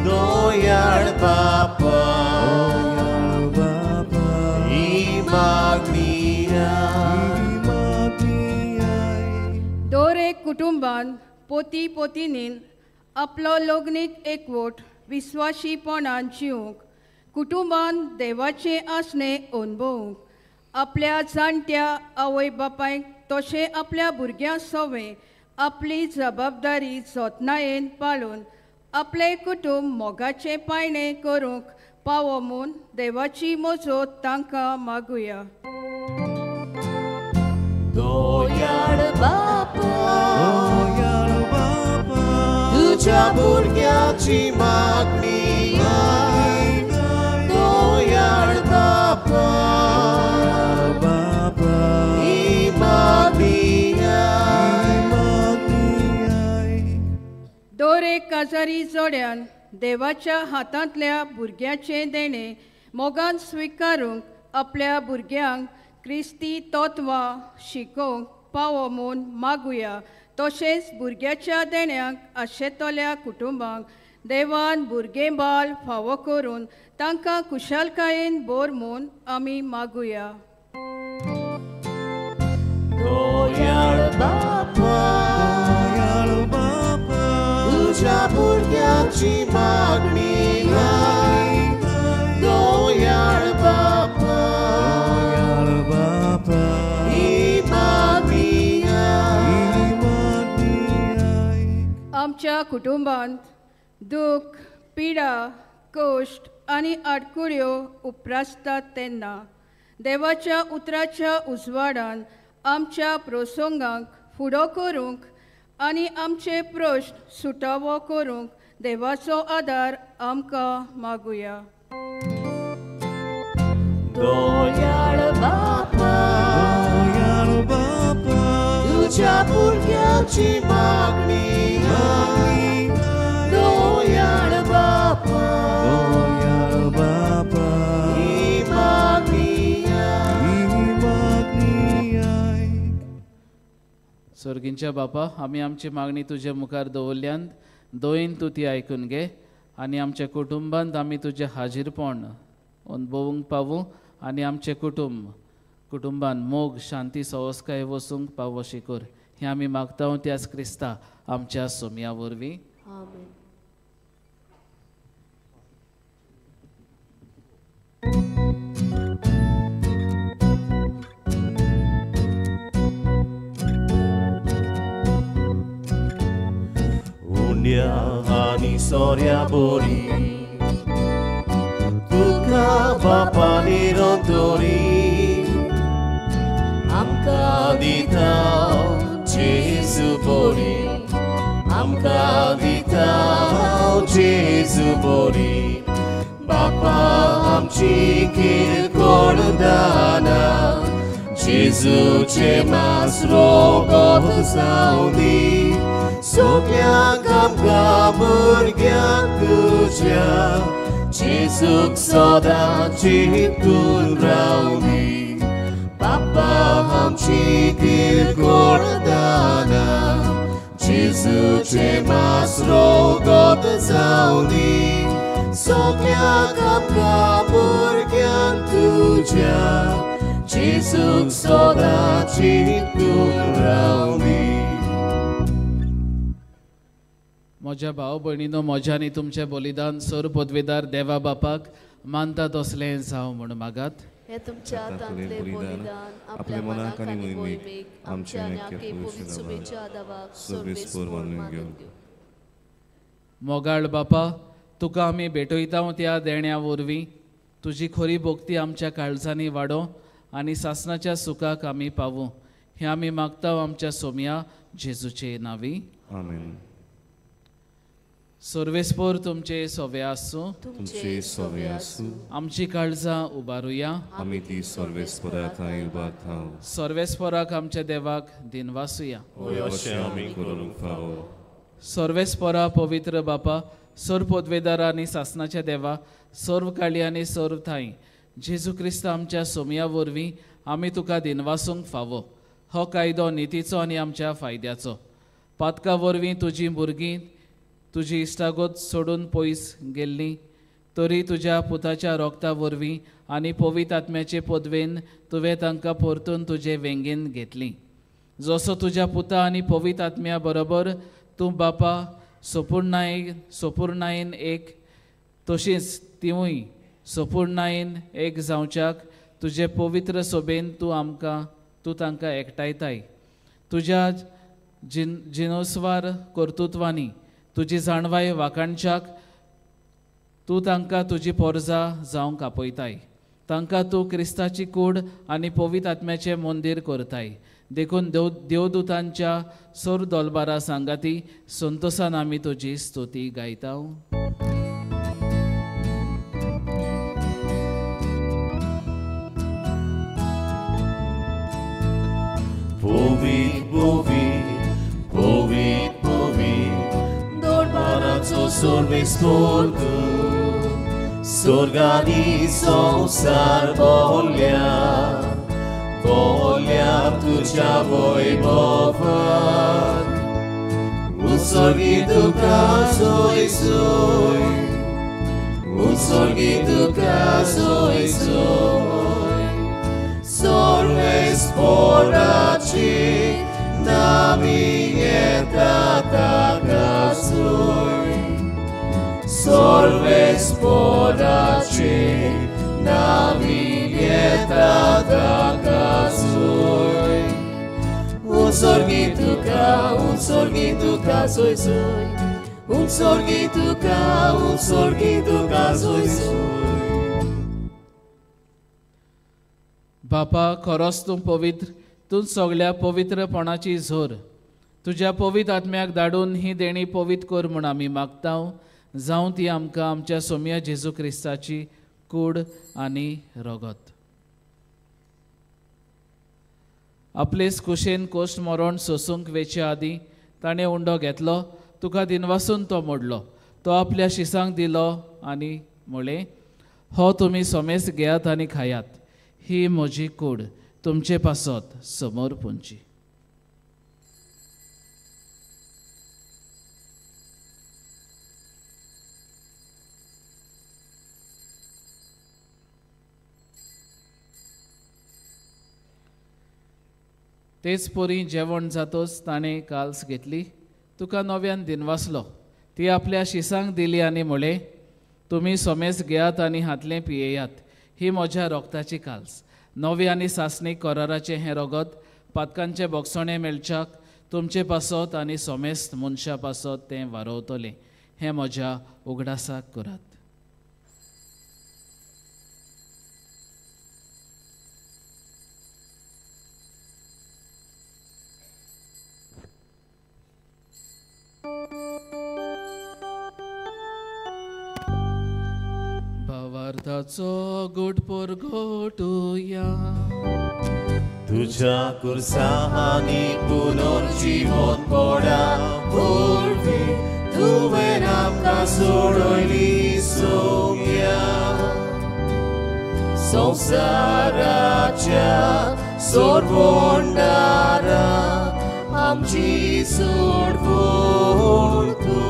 दोयाळ बापा, ही मागणी आय. दर एक कुटुंबान पोती पोतीनीन आपलो लग्नीक एकवट विस्वाशीपणान जिवंक, कुटुंबान देवाचें आसणें अणभवूंक, आपल्या जाणट्या आवय बापायक तशें आपल्या भुरग्यां सवें आपली जबाबदारी जतनायेन पाळून आपलें कुटुंब मोगाचें पायणें करूंक पावो म्हूण देवाची मजत तांकां मागुया. दोयाळ बापा, तुझ्या भुरग्याची मागणी आय. दोयाळ बापा, ही मागणी आय. दर एक काजारी जोड्यान देवाच्या हातांतल्या भुरग्याचें देणें मोगान स्विकारूंक आपल्या भुरग्यांक क्रिस्ती तत्वां शिकोवंक पावो म्हूण मागुया. तशेंच भुरग्याच्या देण्यांक आशेतल्या कुटुंबांक देवान भुरगें बाल फावो करून तांकां खुशालकायेन भर म्हूण आमी मागुया. दोयाळ बापा, तुझ्या भुरग्याची मागणी आय. दोयाळ बापा, ही मागणी आय. आमच्या कुटुंबांत दुःख, पिडा, कश्ट आनी आडकुड्यो उप्रासतात तेन्ना देवाच्या उतराच्या उजवाडान आमच्या प्रसंगांक फुडो करूंक आनी आमचे प्रश्न सुटावो करूंक देवाचो आदार आमकां मागुया. दोयाळ बापा, तुझ्या भुरग्याची मागणी आय. दोयाळ बापा, ही मागणी आय. सर्गींच्या बापा, आमी आमची मागणी तुज्या मुखार दवरल्यान दोयन तूं ती आयकून घे आनी आमच्या कुटुंबांत आमी तुजें हाजीरपण अणभवूंक पावूं आनी आमचें कुटुंबान मोग, शांती, सवस्काय वसूंक पावो शिकोर. हें आमी मागता त्याच क्रिस्ता आमच्या सोमया वरवीं. आमेन. उंड्या आनी सोऱ्या बोरी तुका बापा निरंतरी आमकां दिता जेजू बोरी, आमकां दिता जेजू बोरी. बापा आमची किरकोळ दाना जेजूचें मास रोगत जावं दी. सगळ्यांक आमकां भुरग्यांक तुज्या जेजूक सदां चिंतून रावं दी. बापा आमची किरकोळ दाना जेजूचें मास रोगत जावं दी. सगळ्यांक आमकां भुरग्यांक तुज्या जेजूक सदां चिंतून रावं दी. म्हज्या भाव भयणीनो, म्हज्या आनी तुमचें बलिदान सर पदवेदार देवा बापाक मानता तसलें जावं म्हूण मागात. हे तुमच्या हातांतले बलिदान आपल्या मनाक आनी मोहिमेक आमच्या आनी पवित्र सभेच्या आदावाक सर्वेस्पर मानून घेवं. मोगाळ बापा, तुका आमी भेटयता त्या देण्या वरवीं तुजी खरी भक्ती आमच्या काळजांनी वाडो आनी सासणाच्या सुखाक आमी पावूं, हें आमी मागता आमच्या सोम्या जेजूचे नांवी. आमेन. सर्वेस्पर तुमचे सोवे आसूं. तुमचे सोवे आसूं. आमची काळजां उबारुया. आमी ती सर्वेस्परा थंय उबारता. सर्वेस्पराक आमच्या देवाक दिनवासुया. अशें आमी करूंक फावो. सर्वेस्परा पवित्र बापा, सर्व पदवेदारा आनी सासणाच्या देवा, सर्व काळी आनी सर्व थांय जेजू क्रिस्त आमच्या सोमया वरवीं आमी तुका दिनवासूंक फावो. हो कायदो नितीचो आनी आमच्या फायद्याचो. पातका वरवीं तुजी भुरगीं तुजी इश्टागत सोडून पयस गेल्ली तरी तुज्या पुताच्या रोगता वरवीं आनी पवित्र आत्म्याचे पदवेन तुवें तांकां परतून तुजे वेंगेन घेतली. जसो तुज्या पुता आनी पवित्र आत्म्या बरोबर तूं बापा सोपूर्णायेन एक, तशींच तिवूय सोपूर्णायेन एक जावच्याक तुजे पवित्र सोबेन तूं आमकां तूं तांकां एकठांयताय. तुज्या जिनोस्वार कर्तृत्वांनी तुजी जाणवाय वाखाणच्याक तूं तांकां तुजी पोरजा जावंक आपयताय. तांकां तूं क्रिस्ताची कूड आनी पवित्र आत्म्याचें मंदीर करताय. देखून देवदूतांच्या सोर दोलबारा सांगाती संतोसान आमी तुजी स्तुती गायता. पवित्र पवित्र पवित्र पवित्र दोडबाराचो सर्वेस्पर तूं, स्वर्गानी संवसार बोल्या बोल्या तुज्या वैभवान. उत्सर्गी तुका सोय सोय, उत्सर्गी तुका सोय सोय, सर्वेस्पराची नामी येता ताका सोय, सर्वेस्पराची नामी येता ताका सोय. उत्सर्गी तुका सोय सोय, उत्सर्गी तुका सोय सोय. बापा, खरोच तूं पवित्र, तूं सगळ्या पवित्रपणाची झोर. तुज्या पवित्र आत्म्याक धाडून ही देणी पवित्र कर म्हूण आमी मागता. जावं ती आमकां आमच्या सोम्या जेजू क्रिस्ताची कूड आनी रगत. आपलेच कुशेन कोश्ट मरण सोसूंक वेचे आदीं ताणें उंडो घेतलो, तुका दिनवासून तो मोडलो, तो आपल्या शिसांक दिलो आनी म्हळें, हो तुमी सोमेस घेयात आनी खायात, ही म्हजी कूड तुमचे पासत समोर पुंची. तेच परी जेवण जातोच ताणें काल्स घेतली, तुका नव्यान दिनवासलो, ती आपल्या शिसांक दिली आनी म्हळें, तुमी सोमेस घेयात आनी हातलें पियेयात, ही म्हज्या रोगताची काल्स, नवी आनी सासणीक कराराचें हें रगत पातकांचें बोगसणें मेळच्याक तुमचे पासत आनी सोमेस्त मनशा पासत तें वारोवतलें, हें म्हज्या उगडासाक करात. भावार्थाचो गोड परगटुया, तुझ्या कुर्सांनी पुनर्जीवन पडा वरवीं तुवें आमकां सोडयली सोम्या. संवसाराच्या सोडवणदारा आमची सोडवण तूं.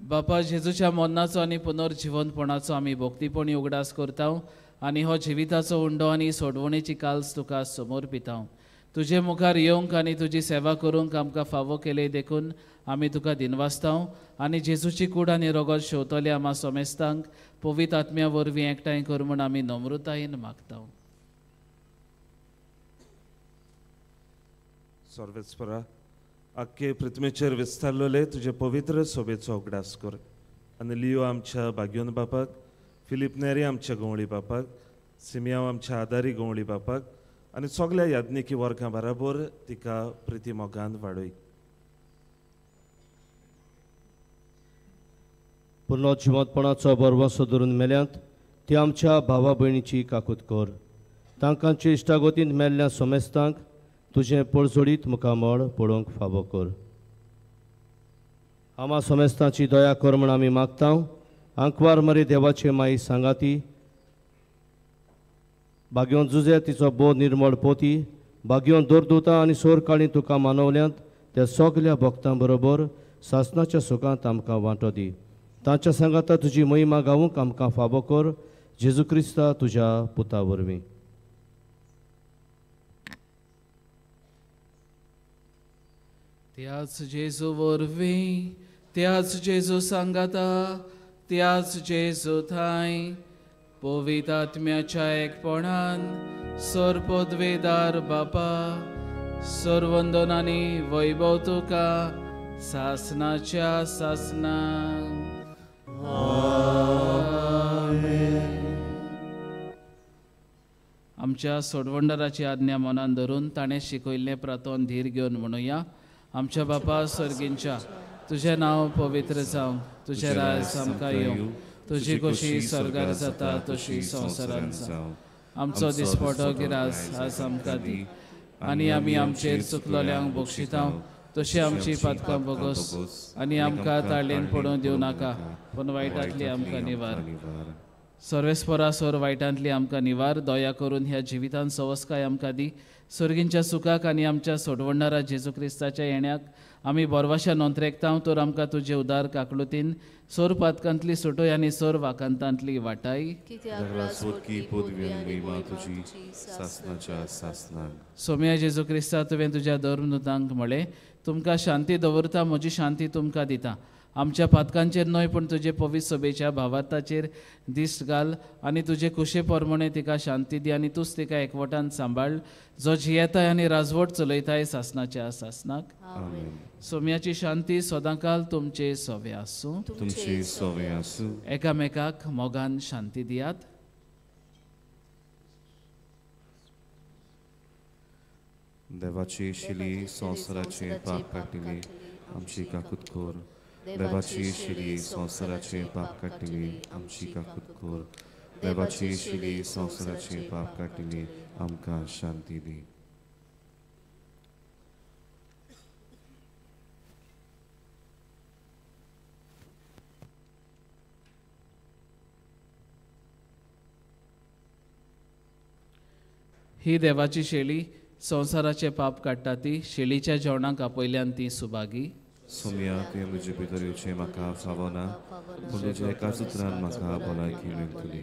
बापा, जेजूच्या मरणाचो आनी पुनर्जिवनपणाचो आमी भक्तीपणी उगडास करता आनी हो जिविताचो उंडो आनी सोडवणेची काल्स तुका समर्पिता. तुजे मुखार येवंक आनी तुजी सेवा करूंक आमकां फावो केले देखून आमी तुका दिनवासताव आनी जेजूची कूड आनी रोगत शेवतले आमा सोमेस्तांक पवित्र आत्म्या वरवीं एकठांय कर म्हूण आमी नम्रतायेन मागताव. सर्वेस्परा आख्खे पृथ्वीचेर विस्तारलेले तुजे पवित्र सोबेचो उगडास कर आनी लियो आमच्या भाग्योन बापाक, फिलीप नेरी आमच्या गवळी बापाक, सिमियाव आमच्या आदारी गवळी बापाक आनी सगल्या याज्ञिकी वर्गां बराबर तिका प्रिती मोगान वाडय. पुर्ण जिवंतपणाचो बरवसो धरून मेल्यांत ती आमच्या भावा भयणीची काकूत कर. तांकांचे इश्टागतींत मेल्ल्या सोमेस्तांक तुजें पळजोडीत मुखामळ पळोवंक फावो कर. आमा सोमेस्तांची दया कर म्हूण आमी मागता. आंकवार मरे देवाचे माई सांगाती भाग्योन जुजे तिचो बो निर्मळ पोती भाग्योन दोरदुता आनी सोरकाळी तुका मानवल्यांत त्या सगल्या भक्तां बरोबर सासनाच्या सुखांत आमकां वांटो दी. तांच्या सांगाता तुजी महिमा गावूंक आमकां फावो कर. जेजू क्रिस्ता तुज्या पुता वरवीं. त्याच जेजू वरवीं, त्याच जेजू सांगाता, त्याच जेजू थांय पवित्र आत्म्याच्या एकपणान सर पदवेदार बापा सर्वंदनानी वैभव तुका सासनाच्या सासना. आमच्या सोडवंडराची आज्ञा मनान धरून ताणें शिकयल्लें प्रातोन धीर घेवन म्हणुया. आमच्या बापा सर्गींच्या, तुजें नांव पवित्र जावं, तुजें राज आमकां येवं, तुजी खोशी स्वर्गार जाता तशी संवसारांत जावं. आमचो दिसपटो गिरास आज आमकां दी आनी आमी आमचेर चुकलोल्यांक बक्षितांव तशी आमची पातकां बोगस आनी आमकां ताळेन पडूंक दिवं नाका, पूण वायटांतली आमकां निवार. सर्वेस्परा सोर वायटांतली आमकां निवार. दया करून ह्या जिवितांत सवस्काय आमकां दी. सर्गींच्या सुखाक आनी आमच्या सोडवणारा जेजू क्रिस्ताच्या येण्याक आमी बोरवाशा नोंत्रेकतांव तर आमकां तुजे उदार काकळुतीन सोर पातकांतली सुटोय आनी सोर वाकांतांतली वाटाय. सोम्या जेजू क्रिस्ता, तुवें तुज्या धर्मदूतांक म्हळें, तुमकां शांती दवरता, म्हजी शांती तुमकां दिता. आमच्या पातकांचेर न्हय पूण तुजे पवित्र सभेच्या भावार्थाचेर दिश्ट घाल आनी तुजे कुशे प्रमाणे तिका शांती दी आनी तूंच तिका एकवटान सांबाळ, जो जियेताय आनी राजवट चलयताय सासनाच्या सासनाक. सोम्याची शांती सदांकाल तुमचे सोवे आसूं. तुमचे सोवे आसूं. एकामेकाक मोगान शांती दियात. देवाची शिली संवसाराचे पाप काडटली आमची काकूत कर. देवाची शिली संवसाराचे पाप काडटली आमची काकूत कर. देवाची शिली संवसाराचे पाप काडटली आमकां शांती दी. ही देवाची शेळी संवसाराचे पाप काडटा ती शेळीच्या जेवणाक आपयल्यान ती सुभागी. सोम्या, तुवें म्हजे भितर येवचें म्हाका फावो ना, पूण तुज्या एकाच उतरान म्हाका भलायकी मेळटली.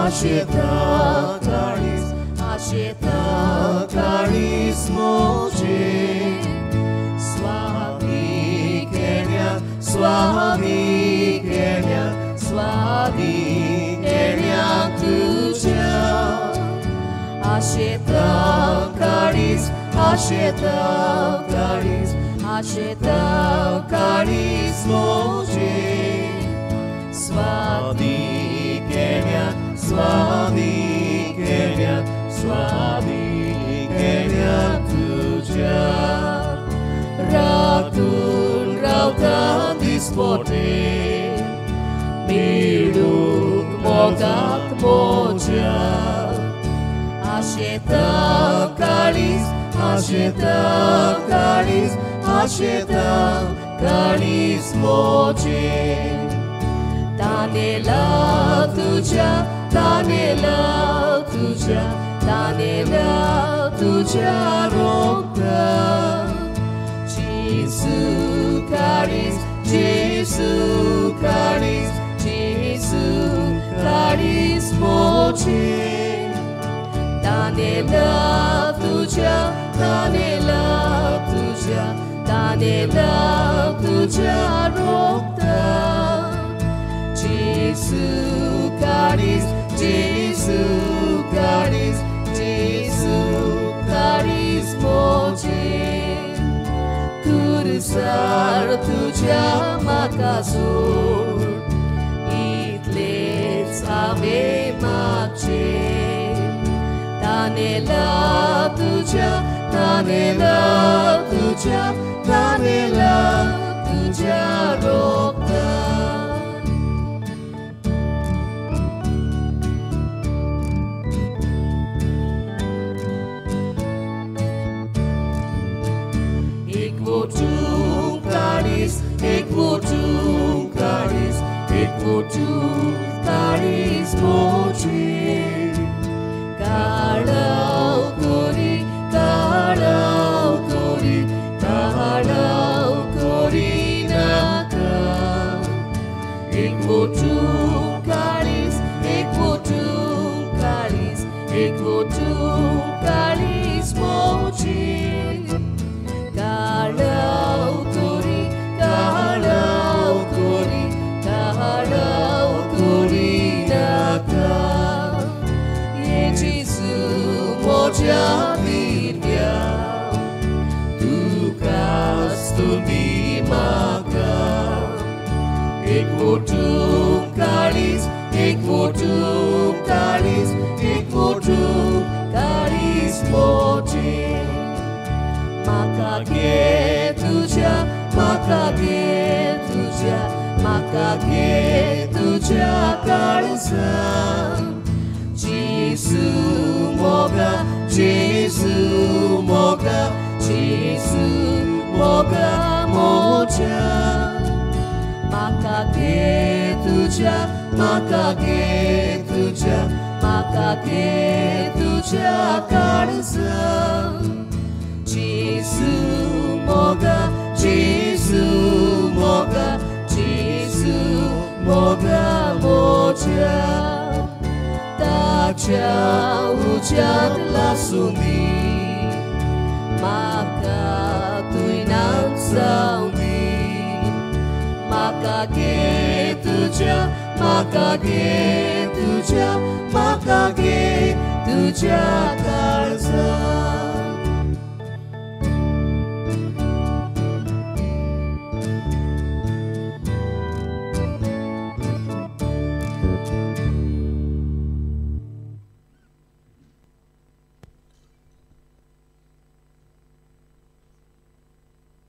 Asheta kalis, asheta kalis moje. Swami Kenya, Swami Kenya, Swami Kenya tuja. Asheta kalis, आशेता काळीज, आशेता काळीज मोजे. स्वादी केल्या, स्वादी केल्या, स्वादी केल्या तुझ्या. रातून रावता दिसपोटे, मेळूंक मोगाक मोज्या. आशेता काळीज, आशेता काळीज, आशेता काळीज मोजे. तानेला तुझ्या, तानेला तुझ्या, तानेला तुझ्या रोगता. जेजू काळीज, जेजू काळीज, जेजू काळीज मोजे. तानेला तुझ्या, तानेला तुझ्या, तानेला तुझ्या रोगता. जेजू काळीज, जेजू काळीज, जेजू काळीज मोजे. कुरसार तुझ्या म्हाका सोड, इतलेंच हांवें मागचें. तानेला तुझ्या, तानेला तुझ्या, तानेला तुझ्या रोगता. एकवटूंक काळीज, एकवटूंक काळीज मोजे. काळाव कोरी, काळाव कोरी, काळाव कोरी नाका. एकवटूंक काळीज, एकवटूंक काळीज, एकवटूंक काळीज मोजे. काळाव कोरी, काळाव कोरी, काळाव कोरी नाका. ये जेजू मोज्या दिव्या, तुकाच तुमी म्हाका. एकवटूंक काळीज, एकवटूंक काळीज, एकवटूंक काळीज मोजे. म्हाका घे तुझ्या, म्हाका घे तुझ्या, म्हाका घे तुझ्या काळजान. जेजू मोगा, जेजू मोगा, जेजू मोगा मोज्या. म्हाका घे तुझ्या, म्हाका घे तुझ्या, म्हाका घे तुझ्या काळजान. जेजू मोगा, जेजू मोगा, जेजू मोगा मोज्या. ताच्या उज्यांत लासूंदी, म्हाका तुयनाक जावंदी. म्हाका घे तुझ्या, म्हाका घे तुझ्या, म्हाका घे तुझ्या काळजान.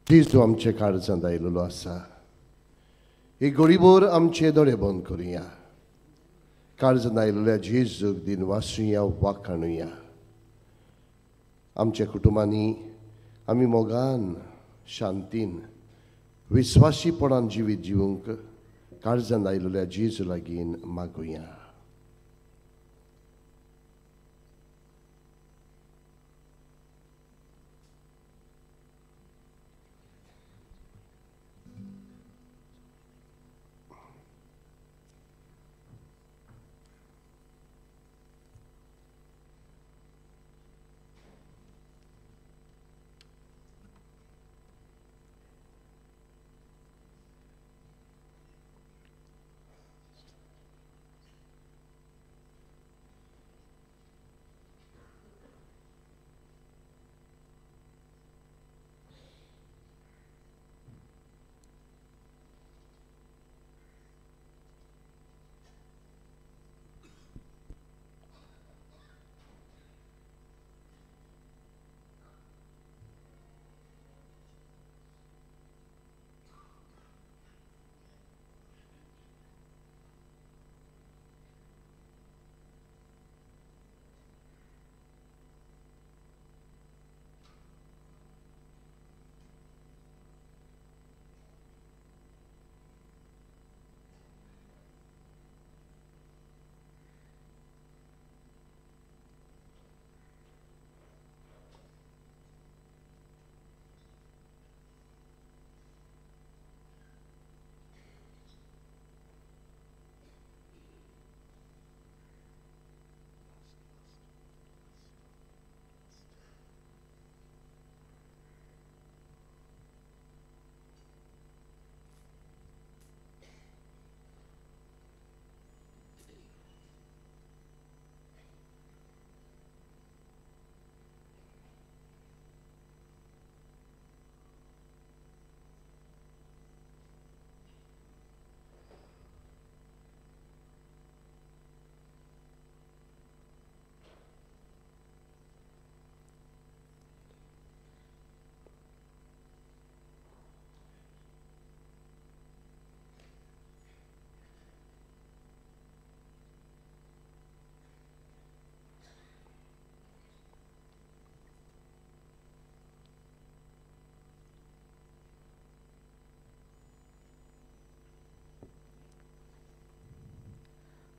जेजू आमचे काळजांत आयिल्लो आसा. ही गोडीभर आमचे दोळे बंद करुया. काळजांत आयिल्ल्या जेजूक दिन वासुया, वाखाणुया. आमच्या कुटुंबांनी आमी मोगान, शांतीन, विस्वासीपणान जिवीत जिवंक काळजांत आयिल्ल्या जेजू लागीं मागुया.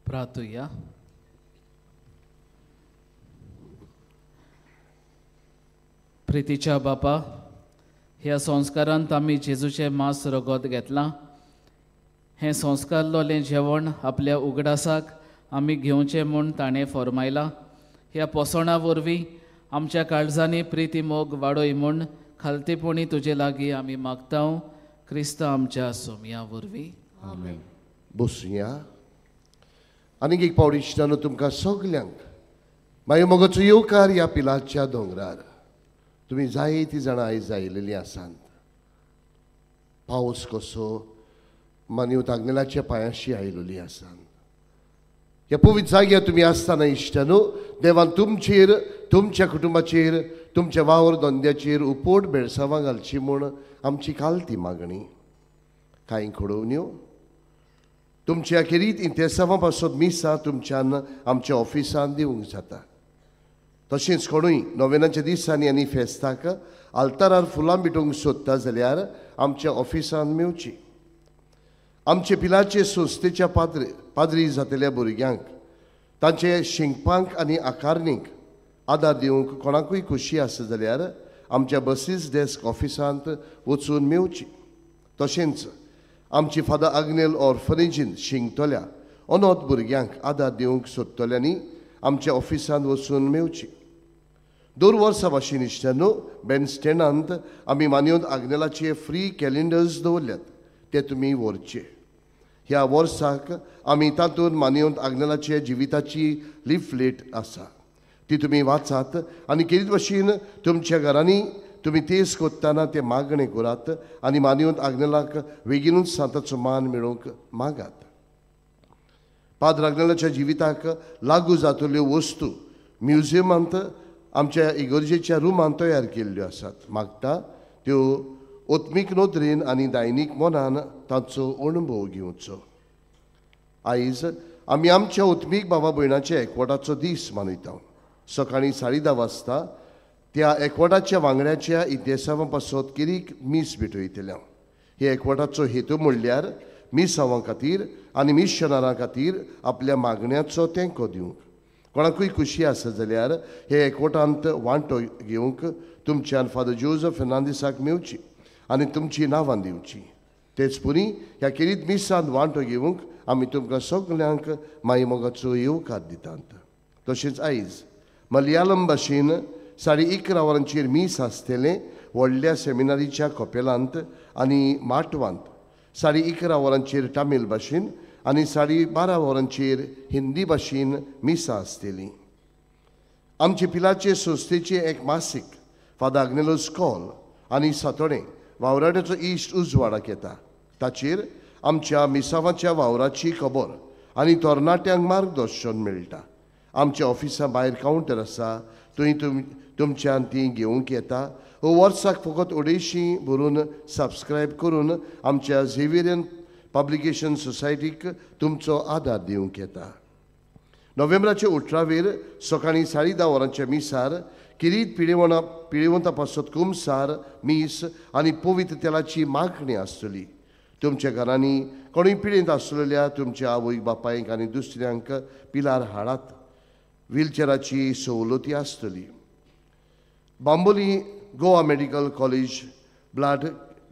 प्रार्थुया. प्रितीच्या बापा, ह्या संस्कारांत आमी जेजूचें मांस रगत घेतलां. हें संस्कारलोलें जेवण आपल्या उगडासाक आमी घेवचें म्हूण ताणें फॉर्मायलां. ह्या पोसणां वरवीं आमच्या काळजांनी प्रिती मोग वाडय म्हूण खालतेपणी तुजे लागीं आमी मागता, क्रिस्त आमच्या सोमया वरवीं. आमेन. बसुया. आनीक एक पावट इश्टानो तुमकां सगल्यांक मागीर मोगाचो येवकार ह्या पिलाच्या दोंगरार. तुमी जायतीं जाणां आयज आयिल्लीं आसात. पावस कसो मानव आग्नेलाच्या पांयाशी आयिल्ली आसात. ह्या पवित्र जाग्यार तुमी आसतना इश्टानो देवान तुमचेर, तुमच्या कुटुंबाचेर, तुमच्या वावर धंद्याचेर उपोट बेळसावां घालची म्हूण आमची काल ती मागणी. कांय घडोवन्यो तुमच्या खेरीत इंतेसांवां पासत मिसां तुमच्यान आमच्या ऑफिसान दिवंक जाता. तशेंच कोणूय नोवेनाच्या दिसांनी आनी फेस्ताक आल्तारार फुलां भेटोवंक सोदता जाल्यार आमच्या ऑफिसान मेवची. आमचे पिलाचे संस्थेच्या पाद्री जातल्या भुरग्यांक तांचे शिंकपांक आनी आकारणीक आदार दिवंक कोणाकूय खोशी आसा जाल्यार आमच्या बसीस डेस्क ऑफिसांत वचून मेवची. तशेंच आमची फादर आग्नेल ऑर्फनेजीन शिंकतल्या अनोथ भुरग्यांक आदार दिवंक सोदतल्यांनी आमच्या ऑफिसांत वचून मेवची. दर वर्सा भाशेन इश्टानो बँड स्टँडांत आमी मानयोत आग्नेलाचे फ्री कॅलेंडर्स दवरल्यात, ते तुमी व्हरचे. ह्या वर्साक आमी तातूंत मानयोत आग्नेलाचे जिविताची लिफलेट आसा, ती तुमी वाचात आनी केरीत भाशेन तुमच्या घरांनी तुमी तेज कोत्ताना ते मागणें करात आनी मानयोत आग्नेलाक बेगीनूच सांताचो मान मेळोवंक मागात. पाद्र आग्नेलाच्या जिविताक लागू जातल्यो वस्तू म्युझियमांत आमच्या इगर्जेच्या रुमांत तयार केल्ल्यो आसात. मागता त्यो ओत्मीक नदरेन आनी दैनीक मनान तांचो अणभव घेवचो. आयज आमी आमच्या ओत्मीक बाबा भयणाच्या एकवटाचो दीस मनयता. सकाळीं 10:30 वाजता त्या एकवटाच्या वांगड्याच्या इतिहासां पासत किरीक मीस भेटयतले. हे एकवटाचो हेतू म्हणल्यार मिसांवां खातीर आनी मिशनरां खातीर आपल्या मागण्याचो तेंको दिवंक. कोणाकूय खुशी आसा जाल्यार हे एकवटांत वांटो घेवंक तुमच्यान फादर जोजफ फेर्नांदीसाक मेवची आनी तुमची नांवां दिवची. तेच पुरी ह्या खेरीत मिसांत वांटो घेवंक आमी तुमकां सगल्यांक माई मोगाचो येवकार दितात. तशेंच आयज मलयालम भाशेन 11:30 वरांचेर मीस आसतलें व्हडल्या सेमिनारीच्या कपेलांत आनी माटवांत 11:30 वरांचेर तामील भाशेन आनी 12:30 वरांचेर हिंदी भाशेन मिसां आसतलीं. आमचे पिलाचे संस्थेचे एक मासीक फादर आग्नेलोस कॉल आनी सातोडें वावराड्याचो इश्ट उजवाडाक येता. ताचेर आमच्या मिसावाच्या वावराची खबर आनी तरणाट्यांक मार्गदर्शन मेळटा. आमच्या ऑफिसा भायर कावंटर आसा, थंय तुमच्यान ती घेवंक येता. वर्साक फकत 250 भरून सबस्क्रायब करून आमच्या झेवियरियन पब्लिकेशन सोसायटीक तुमचो आदार दिवंक येता. नोव्हेंबराचे 18वेर सकाळीं 10:30 वरांच्या मिसार किरीत पिळेवंता पासत कुमसार मीस आनी पवित्र तेलाची मागणी आसतली. तुमच्या घरांनी कोणूय पिळेंत आसलेल्या तुमच्या आवय बापायक आनी दुसऱ्यांक पिलार हाडात. व्हीलचेराची सवलती आसतली. Bambolim Goa medical college blood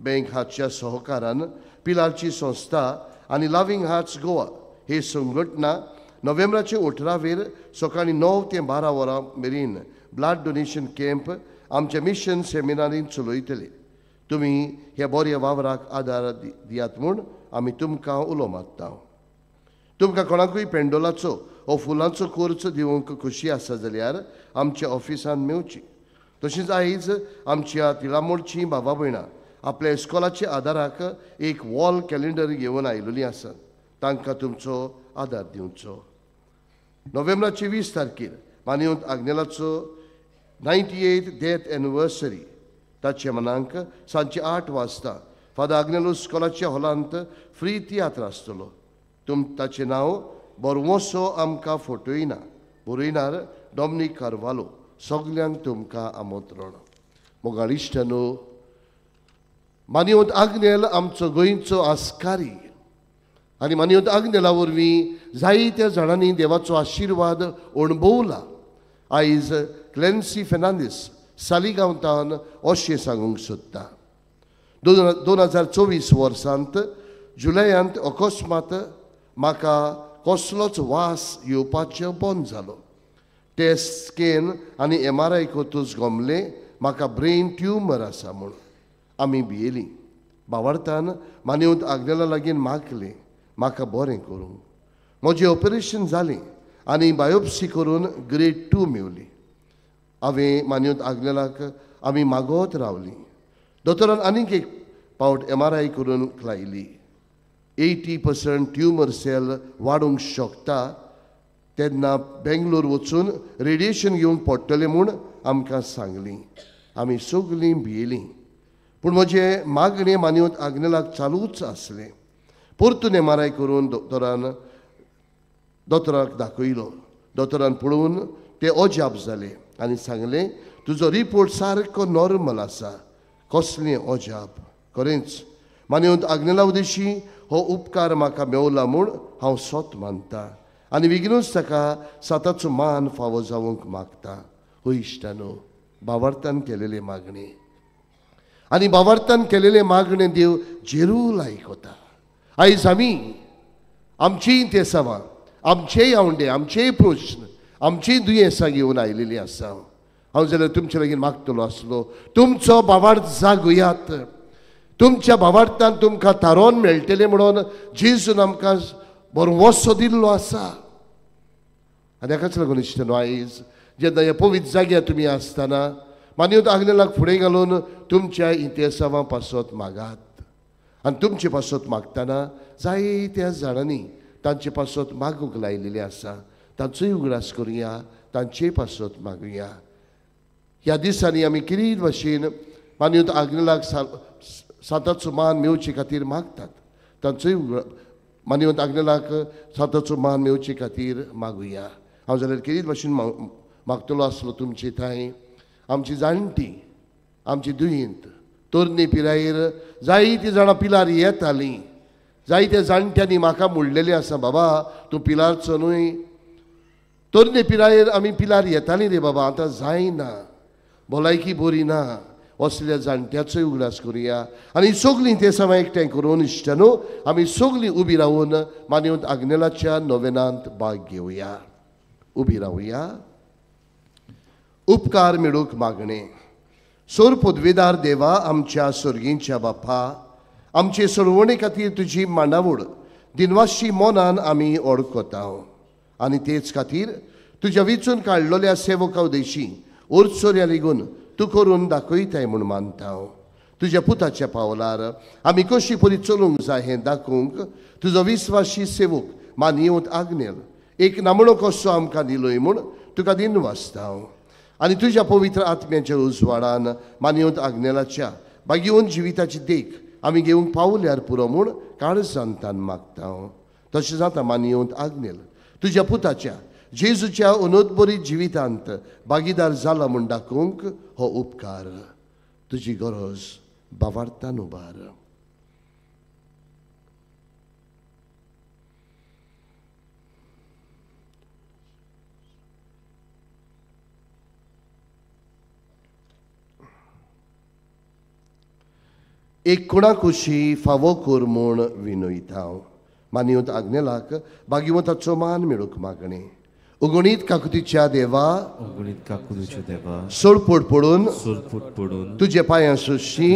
bank हाच्या सहकारान पिलारची संस्था आनी लव्हिंग हार्ट्स गोवा ही संघटना नोव्हेंबराचे 18वेर सकाळीं 9 ते 12 वरां मेरेन ब्लड डोनेशन कॅम्प आमच्या मिशन सेमिनारींत चलयतले. तुमी ह्या बऱ्या वावराक आदार दियात म्हूण आमी तुमकां उलो मारता. तुमकां कोणाकूय पेंडोलाचो वो फुलांचो कोर्स दिवंक खोशी आसा जाल्यार आमच्या ऑफिसान मेवची. तशेंच आयज आमच्या तिळामोडची बाबा भयणां आपल्या इस्कॉलाच्या आदाराक एक वॉल कॅलेंडर घेवन आयिल्ली आसात, तांकां तुमचो आदार दिवचो. नोव्हेंबराचे 20 तारखेर मानयत आग्नेलाचो 98th death anniversary ताचे मनांक सांजचे 8 वाजता फादर आग्नेलो इस्कॉलाच्या हॉलांत फ्री तियात्र आसतलो. ताचें नांव बरवोसो आमकां फोटोयना, बरयणार डॉमनीक कार्वालो. सगल्यांक तुमकां आमंत्रण. मोगाळ इश्टानो, मानयत आग्नेल आमचो गोंयचो आस्कारी, आनी मानयत आग्नेला वरवीं जायत्या जाणांनी देवाचो आशिर्वाद अणभवला. आयज क्लेन्सी फेर्नांदीस सालिगांवतान अशें सांगूंक सोदता. 2024 वर्सांत जुलयांत अकस्मात म्हाका कसलोच वास येवपाचो बंद जालो. टेस्ट स्कॅन आनी MRI करतूच गमलें म्हाका ब्रेन ट्युमर आसा म्हूण. आमी भियेलीं. बावडतान मानयत आग्नेला लागीं मागलें म्हाका बरें करूंक. म्हजें ऑपरेशन जालें आनी बायोप्सी करून ग्रेड 2 मेवली. हांवें मानयत आग्नेलाक आमी मागत रावलीं. दोतोरान आनीक एक पावट MRI करून लायली. 80% ट्युमर सेल वाडूंक शकता तेन्ना बेंगलोर वचून रेडिएशन घेवंक पडटलें म्हूण आमकां सांगली. आमी सगलीं भियेलीं. पूण म्हजें मागणें मानयत आग्नेलाक चालूच आसलें. परतून MRI करून दोतोराक दाखयलो. दोतोरान पळोवन ते अजाप जाले आनी सांगलें तुजो रिपोर्ट सारको नॉर्मल आसा. कसलें अजाप! खरेंच मानयत आग्नेला उदेशी हो उपकार म्हाका मेवला म्हूण हांव सोत मानता आनी बेगीनूच ताका साताचो मान फावो जावंक मागता. हो इश्टानो, बावार्थान केलेले मागणें आनी बावार्थान केलेले मागणें देव जेरूल आयकता. आयज आमी आमचीय तेसावां, आमचेय आवंडे, आमचेय प्रश्न, आमचीय दुयेंसां घेवन आयलेलीं आसा. हांव जाल्यार तुमचे लागीं मागतलो आसलो तुमचो बावार्थ जागयात. तुमच्या भावार्थान तुमकां थारोवन मेळटलें म्हणून जेजून आमकां बरो दिल्लो आसा. आनी हाकाच लागून इश्टानो आयज जेन्ना ह्या पवित्र जाग्यार तुमी आसतना मानयत आग्नेलाक फुडें घालून तुमच्या इतिहासां पासत मागात. आनी तुमचे पासत मागतना जायत्या जाणांनी तांचे पासत मागूंक लायलेलें आसा. तांचोय उगडास करुया, तांचे पासत मागुया. ह्या दिसांनी आमी किरीट भाशेन मानयत आग्नेलाक साताचो मान मेवचे खातीर मागतात. तांचोय मानयत आग्नेलाक साताचो मान मेवचे खातीर मागुया. हांव जाल्यार किरीट भाशेन मागतलो आसलो तुमचे थंय आमची जाणटी, आमची दुयेंत, तरणी पिरायेर जायतीं जाणां पिलार येतालीं. जायत्या जाणट्यांनी म्हाका म्हणलेलें आसा, बाबा तूं पिलारचो न्हय. तरणे पिरायेर आमी पिलार येतालीं रे बाबा, आतां जायना, भलायकी बरी ना. असल्या जाणट्याचोय उगडास करुया आनी सगलीं ते समा एकठांय करून इश्टानो आमी सगलीं उबी रावून मानयत आग्नेलाच्या नोवेनांत भाग घेवया. उबी रावया. उपकार मेळूंक मागणें. सोर पदवेदार देवा, आमच्या सर्गींच्या बापा, आमचे सोडवणे खातीर तुजी मांडावळ दिनवाशी मनान आमी ओळखता आनी तेच खातीर तुज्या विचून काडलेल्या सेवका उदेशी ओरचोऱ्या लेगून तूं करून दाखयताय म्हूण मानता. तुज्या पुताच्या पावलार आमी कशी परी चलूंक जाय हें दाखोवंक तुजो विस्वाशी सेवक मानयत आग्नेल एक नामणो कसो आमकां दिलोय म्हूण तुका दिनवासता. आनी तुज्या पवित्र आत्म्याच्या उजवाडान मानयत आग्नेलाच्या बागेवन जिविताची देख आमी घेवंक पावल्यार पुरो म्हूण काळजांतान मागता. तशें जाता मानयत आग्नेल तुज्या पुताच्या जेजूच्या अनोदबरी जिवितांत भागीदार जाला म्हूण दाखोवंक हो उपकार तुजी गरज बावार्थान उबार. एक कोणाकुशी फावो कर म्हूण विनयता. मानयत आग्नेलाक भाग्यवंताचो मान मेळूंक मागणें. उगणीत काकुतीच्या देवा, उगणीत काकुतीच्या देवा, सोडपोट पडून, सोडपोट पडून तुजे पांयां सुरशी,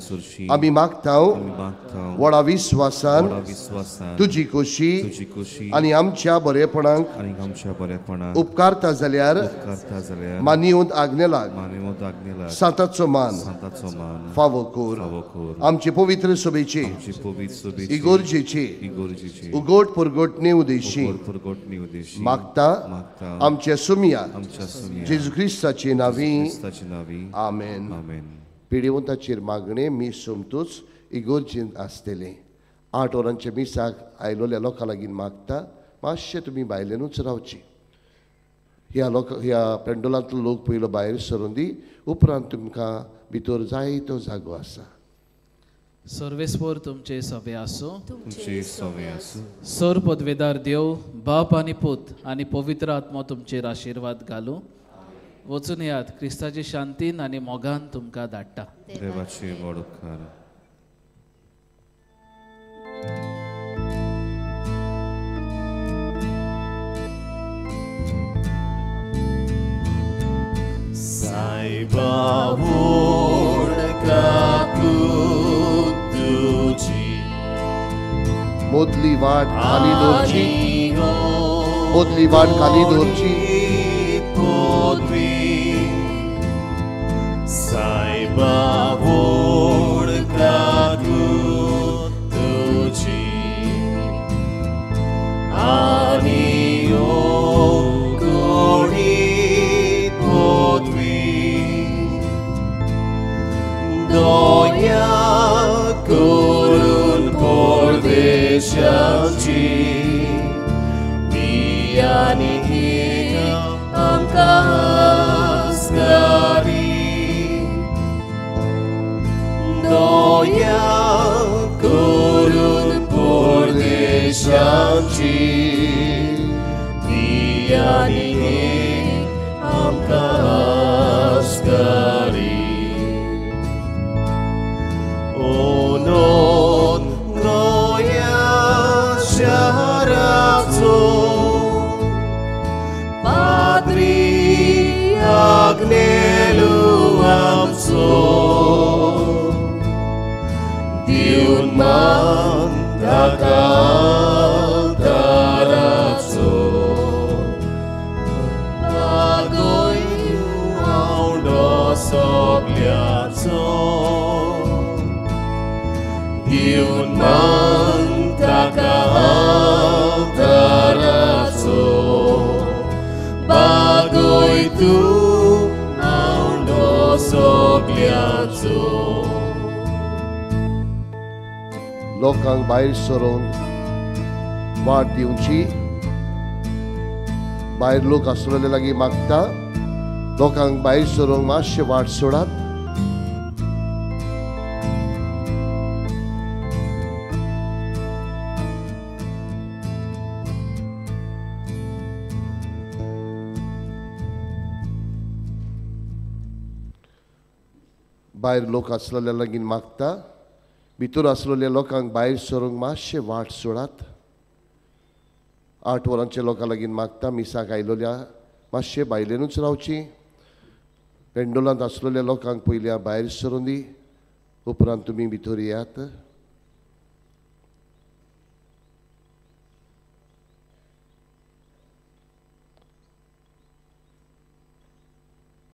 सुरशी आमी मागता व्हडा विस्वासान तुजी खोशी आनी आमच्या बरेपणाक उपकारता जाल्यार मानयत आग्नेलाक साताचो मान फावो कर. आमचे पवित्र सभेचे इगोर्जेचे उगोट परगटणे उदेशी मागता आमच्या सुमिया जेजू क्रिस्ताचे नांवी आमेन. पिडेवंताचेर मागणें मीस सोमतूच इगोर्जेंत आसतलें. 8 वरांच्या मिसाक आयलोल्या लोकां लागीं मागता मातशें तुमी भायल्यानूच रावची. ह्या लोक ह्या पेंडोलांतलो लोक पयलो भायर सरून दी, उपरांत तुमकां भितर जायतो जागो आसा. सर्वेस्पोर तुमचे सवे आसूं. तुमचे सवे आसूं. सर पदवेदार देव बाप आनी पूत आनी पवित्र आत्मो तुमचेर आशिर्वाद घालूं. वचून येयात, क्रिस्ताची शांतीन आनी मोगान तुमकां धाडटा. देवाचे व्हड उपकार. सायबा व्हड काकूत तुजी, मोदली वाट खाली दवरची, मोदली वाट खाली दवरची. सायबा व्हड काकूत तुजी, आनी कोणी पदवी, दया करून परदेशाची बियाणी आमकां आस्कारी, दया करून परदेशाची बियाणी आमकां आस्कारी. ओनोन गोंया शाराचो पाद्री आग्नेलू आमचो, दिवन मान ताका आल्ताराचो, बागय आवडो सगल्याचो, दिवन मान ताका आल्ताराचो, बागय तूं आवडो सगल्याचो. लोकांक भायर सरून वाट दिवची. भायर लोक आसलेले लागीं मागता, लोकांक भायर सरूंक मातशें वाट सोडात. भायर लोक आसलेल्या लागीं मागता, भितर आसलेल्या लोकांक भायर सरूंक मातशें वाट सोडात. 8 वरांचे लोकां लागीं मागता, मिसाक आयलोल्या मातशें भायल्यानूच रावची. पेंडोलांत आसलेल्या लोकांक पयल्या भायर सरून दी, उपरांत तुमी भितर येयात.